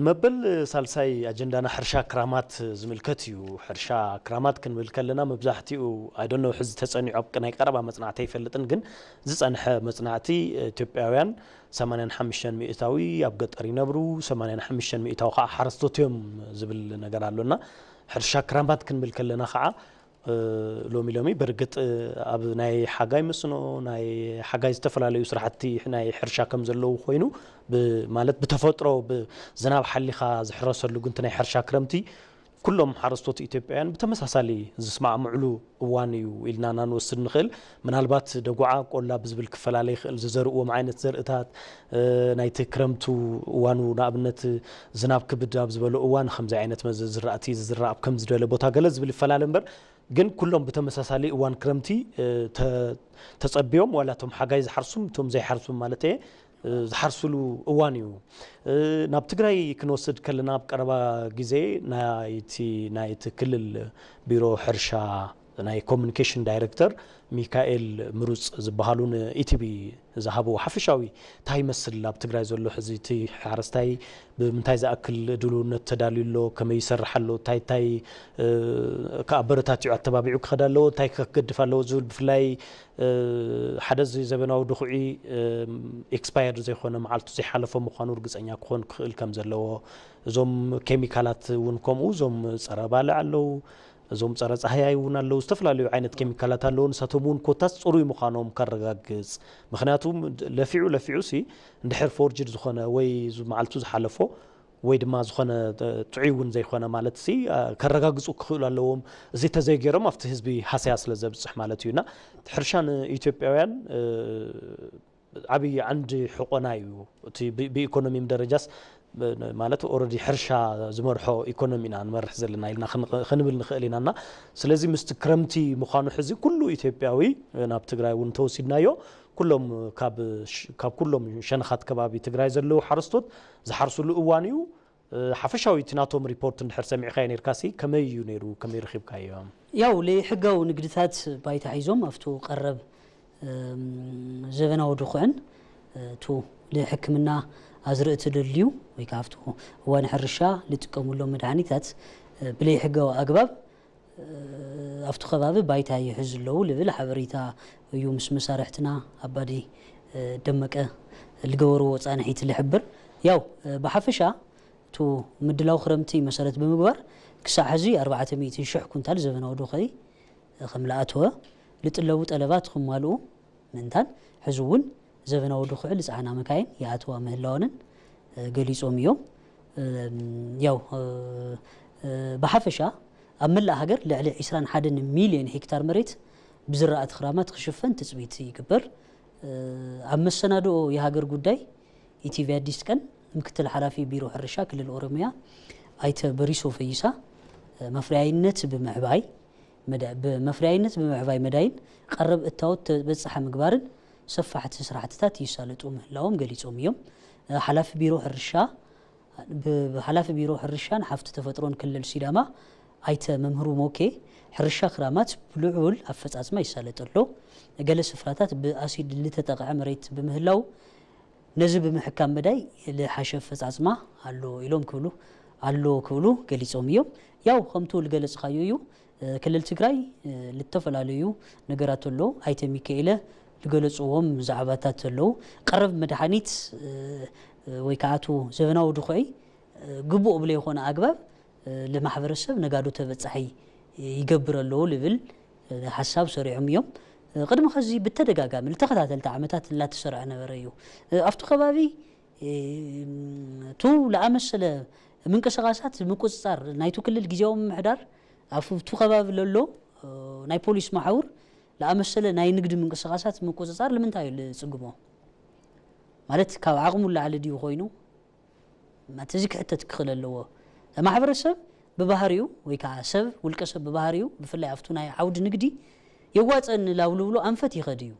መበል ሳልሳይ ኣጀንዳና ሕርሻ ክራማት ዝምልከት እዩ። ሕርሻ ክራማት ክንብል ከለና መብዛሕትኡ፣ I don't know፣ ሕዚ ተጸኒዑ ኣብ ናይ ቀረባ መጽናዕቲ ኣይፈልጥን፣ ግን ዝጸንሐ መጽናዕቲ ኢትዮጵያውያን ሰማንያን ሓሙሽተን ሚእታዊ ኣብ ገጠር ይነብሩ፣ ሰማንያን ሓሙሽተን ሚእታዊ ከዓ ሓረስቶት እዮም ዝብል ነገር ኣሎና። ሕርሻ ክራማት ክንብል ከለና ከዓ ሎሚ ሎሚ ብርግጥ ኣብ ናይ ሓጋይ መስኖ፣ ናይ ሓጋይ ዝተፈላለዩ ስራሕቲ ናይ ሕርሻ ከም ዘለዉ ኮይኑ፣ ማለት ብተፈጥሮ ብዝናብ ሓሊኻ ዝሕረሰሉ ግንቲ ናይ ሕርሻ ክረምቲ ኩሎም ሓረስቶት ኢትዮጵያውያን ብተመሳሳሊ ዝስማዕምዕሉ እዋን እዩ ኢልና ኢና ንወስድ ንኽእል። ምናልባት ደጉዓ ቆላ ብዝብል ክፈላለ ይኽእል፣ ዝዘርእዎም ዓይነት ዘርእታት፣ ናይቲ ክረምቱ እዋኑ ንኣብነት ዝናብ ክብድ ኣብ ዝበሎ እዋን ከምዚ ዓይነት መዘ ዝራእቲ ዝዝራእ ኣብ ከምዚ ዝበለ ቦታ ገለ ዝብል ይፈላለ እምበር፣ ግን ኩሎም ብተመሳሳሊ እዋን ክረምቲ ተጸብዮም ዋላ እቶም ሓጋይ ዝሓርሱም እቶም ዘይሓርሱም ማለት እየ ዝሓርሱሉ እዋን እዩ። ናብ ትግራይ ክንወስድ ከለና ኣብ ቀረባ ግዜ ናይቲ ናይቲ ክልል ቢሮ ሕርሻ ናይ ኮሚኒኬሽን ዳይሬክተር ሚካኤል ምሩፅ ዝበሃሉ ንኢቲቪ ዝሃብዎ ሓፈሻዊ እንታይ ይመስል ኣብ ትግራይ ዘሎ ሕዚ እቲ ሓረስታይ ብምንታይ ዝኣክል ድልውነት ተዳልዩ ኣሎ፣ ከመይ ይሰርሕ ኣሎ፣ እንታይ እንታይ ከኣበረታትዑ ኣተባቢዑ ክኸዳ ኣለዎ፣ እንታይ ከገድፍ ኣለዎ ዝብል ብፍላይ ሓደ እዚ ዘበናዊ ድኹዒ ኤክስፓየርድ ዘይኮነ መዓልቱ ዘይሓለፎ ምዃኑ ርግፀኛ ክኾን ክኽእል ከም ዘለዎ፣ እዞም ኬሚካላት እውን ከምኡ፣ እዞም ፀረ ባልዕ ኣለዉ፣ እዞም ፀረ ፃህያይ እውን ኣለዉ፣ ዝተፈላለዩ ዓይነት ኬሚካላት ኣለዉ። ንሳቶም እውን ኮታስ ፅሩይ ምዃኖም ከረጋግፅ። ምክንያቱ ለፊዑ ለፊዑ ሲ እንድሕር ፎርጅድ ዝኾነ ወይ መዓልቱ ዝሓለፎ ወይ ድማ ዝኾነ ጥዑይ እውን ዘይኮነ ማለት ሲ ከረጋግፁ ክኽእሉ ኣለዎም። እዚ ተዘይገይሮም ኣብቲ ህዝቢ ሃሰያ ስለ ዘብፅሕ ማለት እዩ። እና ሕርሻ ንኢትዮጵያውያን ዓብዪ ዓንዲ ሕቆና እዩ። እቲ ብኢኮኖሚም ደረጃስ ማለት ኦረዲ ሕርሻ ዝመርሖ ኢኮኖሚ ኢና ንመርሕ ዘለና ኢልና ክንብል ንኽእል ኢና። እና ስለዚ ምስቲ ክረምቲ ምዃኑ ሕዚ ኩሉ ኢትዮጵያዊ ናብ ትግራይ እውን እንተወሲድናዮ ኩሎም ካብ ኩሎም ሸነኻት ከባቢ ትግራይ ዘለዉ ሓረስቶት ዝሓርስሉ እዋን እዩ። ሓፈሻዊ እቲ ናቶም ሪፖርት እንድሕር ሰሚዕካዮ ነርካሲ ከመይ እዩ ነይሩ? ከመይ ረኺብካዮ? ያው ለይሕጋዊ ንግድታት ባይታ ሒዞም ኣብቱ ቀረብ ዘበናዊ ድኹዕን ቱ ልሕክምና ኣዝርእቲ ደልዩ ወይ ከዓ ኣብቱ እዋን ሕርሻ ልጥቀሙሎም መድሃኒታት ብለይሕጋዊ ኣግባብ ኣብቲ ከባቢ ባይታ ይሕዙ ኣለዉ ልብል ሓበሬታ እዩ ምስ መሳርሕትና ኣባዲ ደመቀ ልገበርዎ ፃንሒት ልሕብር። ያው ብሓፈሻ እቱ ምድላው ክረምቲ መሰረት ብምግባር ክሳዕ ሕዚ ኣርባዕተ ሚእቲ ሽሕ ኩንታል ዘበናዊ ዶኸይ ከም ልኣተወ ልጥለቡ ጠለባት ክማልኡ ምእንታን ሕዚ እውን ዘበናዊ ድኹዒ ልፅዓና መካይን ይኣትዋ ምህላወንን ገሊፆም እዮም። ያው ብሓፈሻ ኣብ መላእ ሃገር ልዕሊ ዕስራን ሓደን ሚልዮን ሄክታር መሬት ብዝራእቲ ክራማት ክሽፈን ትፅቢት ይግበር። ኣብ መሰናድኦ የሃገር ጉዳይ ኢቲቪ ኣዲስ ቀን ምክትል ሓላፊ ቢሮ ሕርሻ ክልል ኦሮሚያ ኣይተ በሪሶ ፈይሳ መፍረያይነት ብምዕባይ መዳ- ብመፍረያይነት ብምዕባይ መዳይን ቀረብ እታወት ተበፃሒ ምግባርን ሰፋሕቲ ስራሕትታት ይሳለጡ ምህላዎም ገሊፆም እዮም። ሓላፊ ቢሮ ሕርሻ ብሓላፊ ቢሮ ሕርሻን ሃፍቲ ተፈጥሮን ክልል ሲዳማ ኣይተ መምህሩ ሞኬ ሕርሻ ክራማት ብልዑል ኣፈፃፅማ ይሳለጥ ኣሎ። ገለ ስፍራታት ብኣሲድ ልተጠቕዐ መሬት ብምህላው ነዚ ብምሕካም መዳይ ልሓሸ ኣፈፃፅማ ኣሎ ኢሎም ክብሉ ኣሎ ክብሉ ገሊፆም እዮም። ያው ከምቱ ልገለፅኻዮ እዩ። ክልል ትግራይ ልተፈላለዩ ነገራት ኣሎ ኣይተ ሚካኤለ ልገለፅዎም ዛዕባታት ኣለዉ። ቀረብ መድሓኒት ወይ ከዓ እቲ ዘበናዊ ድኹዒ ግቡእ ብለይኮነ ኣግባብ ልማሕበረሰብ ነጋዶ ተበፃሒ ይገብር ኣለዎ ልብል ሓሳብ ሰሪዖም እዮም። ቅድሚ ከዚ ብተደጋጋሚ ልተኸታተልቲ ዓመታት ላተሰርዐ ነበረ እዩ። ኣብቲ ከባቢ ቱ ለኣመሰለ ምንቅስቃሳት ምቁፅፃር ናይቱ ክልል ግዜያዊ ምምሕዳር ኣብቱ ከባቢ ለሎ ናይ ፖሊስ መሓውር ለኣመሰለ ናይ ንግዲ ምንቅስቃሳት ምቁፅፃር ልምንታይ እዩ ልፅግሞ? ማለት ካብ ዓቕሙ ላዕሊ ድዩ ኮይኑ? ማለት እዚ ክሕተት ክኽእል ኣለዎ። ማሕበረሰብ ብባህሪኡ ወይ ከዓ ሰብ ውልቀ ሰብ ብባህሪኡ ብፍላይ ኣብቱ ናይ ዓውዲ ንግዲ የዋፀኒ ላብ ልብሎ ኣንፈት ይኸድ እዩ።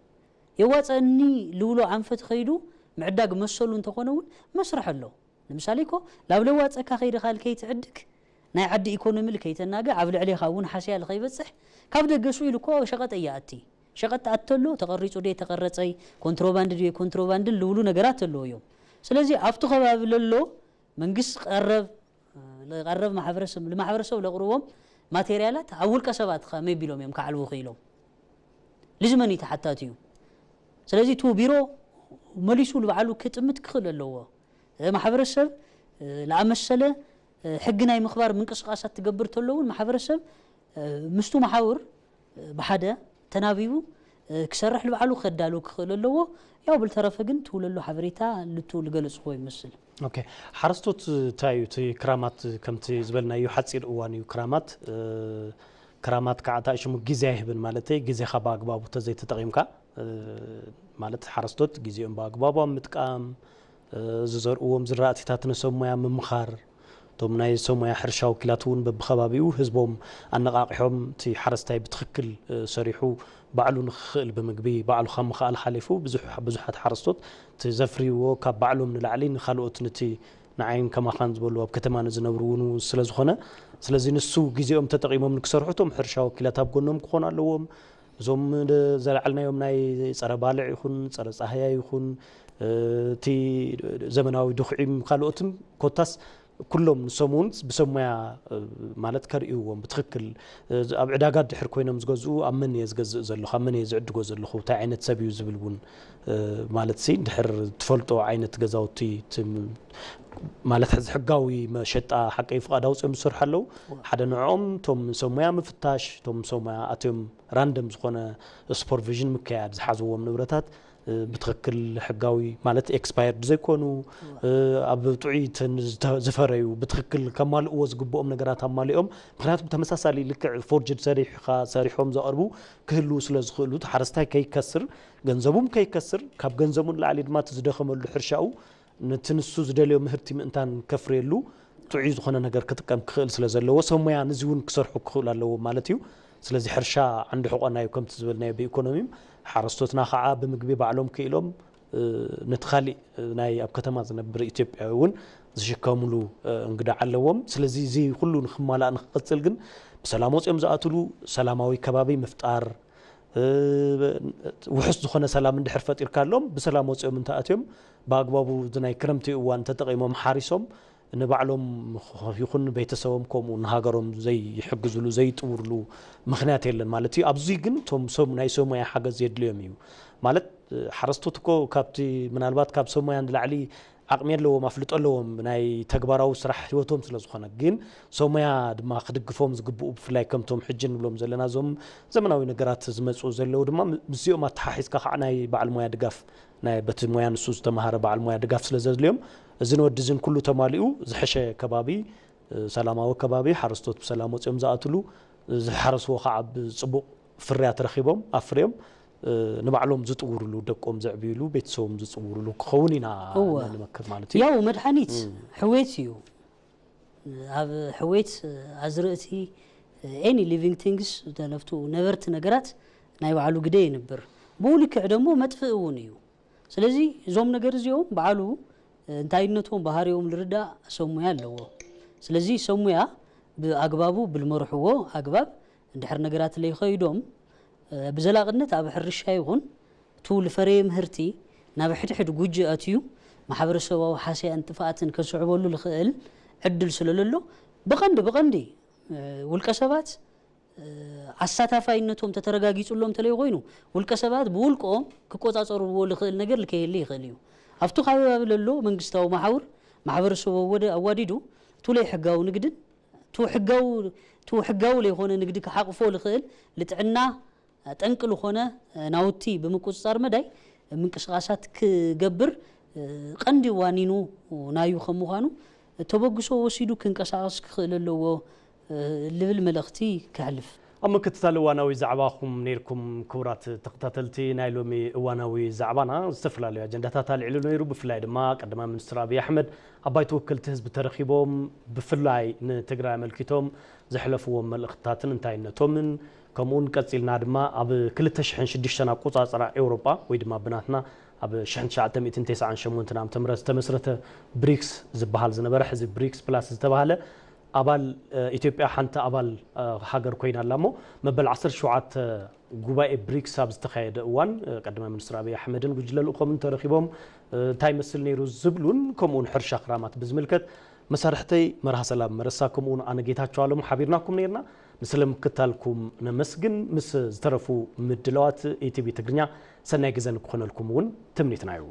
የዋፀኒ ልብሎ ኣንፈት ኸይዱ ምዕዳግ መሰሉ እንተኾነ እውን መስርሕ ኣሎ። ንምሳሌ እኮ ላብ ለዋፀካ ከይድኻ ከይትዕድግ ናይ ዓዲ ኢኮኖሚ ከይተናገ ኣብ ልዕሌኻ እውን ሓስያ ከይበፅሕ ካብ ደገ ስኡ ኢሉ እኮ ሸቐጥ እያኣቲ ሸቐጥ ኣተሎ ተቐሪፁ ደ ተቐረፀይ ኮንትሮባንድ ደ ኮንትሮባንድን ልብሉ ነገራት ኣለዎ እዮም። ስለዚ ኣብቲ ከባቢ ለሎ መንግስት ቀረብ ለቀረብ ማሕበረሰብ ንማሕበረሰብ ለቅርቦም ማቴሪያላት ኣብ ውልቀ ሰባት ከመይ ቢሎም እዮም ከዓልቡ ክኢሎም? ልዚ መን ተሓታቲ እዩ? ስለዚ እቲ ቢሮ መሊሱ ንባዕሉ ክጥምት ክኽእል ኣለዎ። ማሕበረሰብ ለኣመሰለ ሕጊ ናይ ምኽባር ምንቅስቃሳት ትገብር ተሎ እውን ማሕበረሰብ ምስቱ መሓውር ብሓደ ተናቢቡ ክሰርሕ ንባዕሉ ከዳሉ ክኽእል ኣለዎ። ያው ብልተረፈ ግን ትውለሉ ሓበሬታ ልቱ ልገለጽዎ ይመስል። ኦኬ፣ ሓረስቶት እንታይ እዩ እቲ ክራማት? ከምቲ ዝበልናዩ ሓፂር እዋን እዩ ክራማት። ክራማት ከዓ እንታይ ሽሙ ግዜ ኣይህብን፣ ማለተይ ግዜኻ ብኣግባቡ ተዘይተጠቒምካ፣ ማለት ሓረስቶት ግዜኦም ብኣግባቡ ኣብ ምጥቃም፣ ዝዘርእዎም ዝራእቲታት ነሰብ ሞያ ምምኻር፣ እቶም ናይ ሰብ ሞያ ሕርሻ ወኪላት እውን በብኸባቢኡ ህዝቦም ኣነቓቒሖም እቲ ሓረስታይ ብትኽክል ሰሪሑ ባዕሉ ንኽኽእል ብምግቢ ባዕሉ ካብ ምኽኣል ሓሊፉ ብዙሕ ብዙሓት ሓረስቶት እቲ ዘፍርይዎ ካብ ባዕሎም ንላዕሊ ንኻልኦት ንቲ ንዓይን ከማኻን ዝበሉ ኣብ ከተማ ንዝነብሩ እውን ስለ ዝኾነ ስለዚ ንሱ ግዜኦም ተጠቒሞም ንክሰርሑ እቶም ሕርሻ ወኪላት ኣብ ጎኖም ክኾኑ ኣለዎም። እዞም ዘልዓልናዮም ናይ ጸረ ባልዕ ይኹን ጸረ ጻህያ ይኹን እቲ ዘመናዊ ድኹዒም ካልኦትም ኮታስ ኩሎም ንሶም እውን ብሰብ ሞያ ማለት ከርእይዎም ብትኽክል ኣብ ዕዳጋ ድሕር ኮይኖም ዝገዝኡ ኣብ መን እየ ዝገዝእ ዘለኹ ኣብ መን እየ ዝዕድጎ ዘለኹ እንታይ ዓይነት ሰብ እዩ ዝብል እውን ማለት ሲ ድሕር ትፈልጦ ዓይነት ገዛውቲ ማለት ሕዚ ሕጋዊ መሸጣ ሓቀይ ፍቓድ ኣውፅኦም ዝሰርሑ ኣለዉ ሓደ ንዕኦም እቶም ሰብ ሞያ ምፍታሽ እቶም ሰብ ሞያ ኣትዮም ራንደም ዝኾነ ሱፐርቪዥን ምክያድ ዝሓዝዎም ንብረታት ብትኽክል ሕጋዊ ማለት ኤክስፓየርድ ዘይኮኑ ኣብ ጥዑይ ዝፈረዩ ብትኽክል ከማልእዎ ዝግብኦም ነገራት ኣማሊኦም ምክንያቱ ብተመሳሳሊ ልክዕ ፎርጅድ ሰሪሕኻ ሰሪሖም ዘቕርቡ ክህልዉ ስለ ዝኽእሉ እቲ ሓረስታይ ከይከስር ገንዘቡም ከይከስር ካብ ገንዘቡ ንላዕሊ ድማ እቲ ዝደኸመሉ ሕርሻኡ ነቲ ንሱ ዝደልዮ ምህርቲ ምእንታን ከፍርየሉ ጥዑይ ዝኾነ ነገር ክጥቀም ክኽእል ስለ ዘለዎ ሰብ ሞያ ንዚ እውን ክሰርሑ ክኽእሉ ኣለዎም ማለት እዩ። ስለዚ ሕርሻ ዓንዲ ሕቖና እዩ ከምቲ ዝበልናዮ ብኢኮኖሚም ሓረስቶትና ከዓ ብምግቢ ባዕሎም ክኢሎም ነቲ ካሊእ ናይ ኣብ ከተማ ዝነብር ኢትዮጵያዊ እውን ዝሽከምሉ እንግዳ ኣለዎም። ስለዚ እዚ ኩሉ ንክማላእ ንክቅፅል ግን ብሰላም ወፂኦም ዝኣትሉ ሰላማዊ ከባቢ ምፍጣር ውሕስ ዝኾነ ሰላም እንድሕር ፈጢርካሎም ብሰላም ወፂኦም እንተኣትዮም ብኣግባቡ ናይ ክረምቲ እዋን ተጠቒሞም ሓሪሶም ንባዕሎም ይኹን ቤተሰቦም ከምኡ ንሃገሮም ዘይሕግዝሉ ዘይጥውርሉ ምክንያት የለን ማለት እዩ። ኣብዚ ግን እቶም ሰብ ናይ ሰብ ሞያ ሓገዝ የድልዮም እዩ ማለት ሓረስቶት እኮ ካብቲ ምናልባት ካብ ሰብ ሞያ ንላዕሊ ዓቕሚ ኣለዎም ኣፍልጦ ኣለዎም ናይ ተግባራዊ ስራሕ ህይወቶም ስለ ዝኾነ ግን ሰብ ሞያ ድማ ክድግፎም ዝግብኡ ብፍላይ ከምቶም ሕጂ ንብሎም ዘለና እዞም ዘመናዊ ነገራት ዝመፁ ዘለዉ ድማ ምስዚኦም ኣተሓሒዝካ ከዓ ናይ በዓል ሞያ ድጋፍ ናይ በቲ ሞያ ንሱ ዝተምሃረ በዓል ሞያ ድጋፍ ስለ ዘድልዮም እዝን ወዲ እዝን ኩሉ ተማሊኡ ዝሐሸ ከባቢ ሰላማዊ ከባቢ ሓረስቶት ብሰላም ወፂኦም ዝኣትሉ ዝሓረስዎ ከዓ ብፅቡቕ ፍርያት ረኪቦም ኣፍርዮም ንባዕሎም ዝጥውርሉ ደቆም ዘዕብይሉ ቤተሰቦም ዝፅውርሉ ክኸውን ኢና እወ። ንመክር ማለት እዩ። ያው መድሓኒት ሕዌት እዩ። ኣብ ሕዌት ኣዝርእቲ any living things ተለፍቱ ነበርቲ ነገራት ናይ ባዕሉ ግደ ይንብር። ብኡ ልክዕ ደሞ መጥፍእ እውን እዩ። ስለዚ እዞም ነገር እዚኦም በዓሉ እንታይነቶም ባህሪኦም ልርዳእ ሰብ ሙያ ኣለዎ። ስለዚ ሰብ ሙያ ብኣግባቡ ብልመርሕዎ ኣግባብ እንድሕር ነገራት ለይኸይዶም ብዘላቕነት ኣብ ሕርሻ ይኹን እቱ ልፈረየ ምህርቲ ናብ ሕድሕድ ጉጅ ኣትዩ ማሕበረሰባዊ ሓስያን ጥፍኣትን ከስዕበሉ ልኽእል ዕድል ስለለሎ ብቐንዲ ብቐንዲ ውልቀ ሰባት ኣሳታፋይነቶም ተተረጋጊጹሎም ተለይ ኮይኑ ውልቀ ሰባት ብውልቆም ክቆጻጸርዎ ልኽእል ነገር ልከየሊ ይኽእል እዩ። ኣብቱ ካበባቢ ለሎ መንግስታዊ መሓውር ማሕበረሰብ ወደ ኣዋዲዱ ቱለይ ሕጋዊ ንግድን ቱ ሕጋዊ ቱ ሕጋዊ ለይኮነ ንግዲ ክሓቕፎ ልኽእል ልጥዕና ጠንቂ ልኾነ ናውቲ ብምቁጽጻር መዳይ ምንቅስቃሳት ክገብር ቀንዲ ዋኒኑ ናዩ ከም ምዃኑ ተበግሶ ወሲዱ ክንቀሳቐስ ክኽእል ኣለዎ ልብል መልእኽቲ ከሕልፍ። ኣብ ምክትታል እዋናዊ ዛዕባኹም ነይርኩም። ክቡራት ተኸታተልቲ፣ ናይ ሎሚ እዋናዊ ዛዕባና ዝተፈላለዩ ኣጀንዳታት ኣልዒሉ ነይሩ። ብፍላይ ድማ ቀዳማይ ሚኒስትር ኣብይ ኣሕመድ ኣብ ባይቶ ወከልቲ ህዝቢ ተረኺቦም ብፍላይ ንትግራይ ኣመልኪቶም ዘሕለፍዎም መልእኽትታትን እንታይነቶምን፣ ከምኡውን ቀጺልና ድማ ኣብ ክልተ ሽሕን ሽዱሽተን ኣቆጻጽራ ኤውሮጳ ወይ ድማ ብናትና ኣብ ሽሕን ትሽዓተ ሚእትን ተስዓን ሸሞንተን ዓመተ ምህረት ዝተመስረተ ብሪክስ ዝበሃል ዝነበረ፣ ሕዚ ብሪክስ ፕላስ ዝተባህለ ኣባል፣ ኢትዮጵያ ሓንቲ ኣባል ሃገር ኮይና ኣላ እሞ፣ መበል ዓሰርተ ሸውዓተ ጉባኤ ብሪክስ ኣብ ዝተኻየደ እዋን ቀዳማይ ሚኒስትር ኣብይ ኣሕመድን ጉጅለ ልኡኾምን ተረኺቦም እንታይ መስል ነይሩ ዝብሉን ከምኡውን ሕርሻ ክራማት ብዝምልከት መሳርሕተይ መርሃ ሰላም መረሳ ከምኡውን ኣነ ጌታቸው ኣለሙ ሓቢርናኩም ነይርና። ንስለ ምክታልኩም ነመስግን። ምስ ዝተረፉ ምድላዋት ኢቲቪ ትግርኛ ሰናይ ግዘ ንክኾነልኩም እውን ትምኒትና እዩ።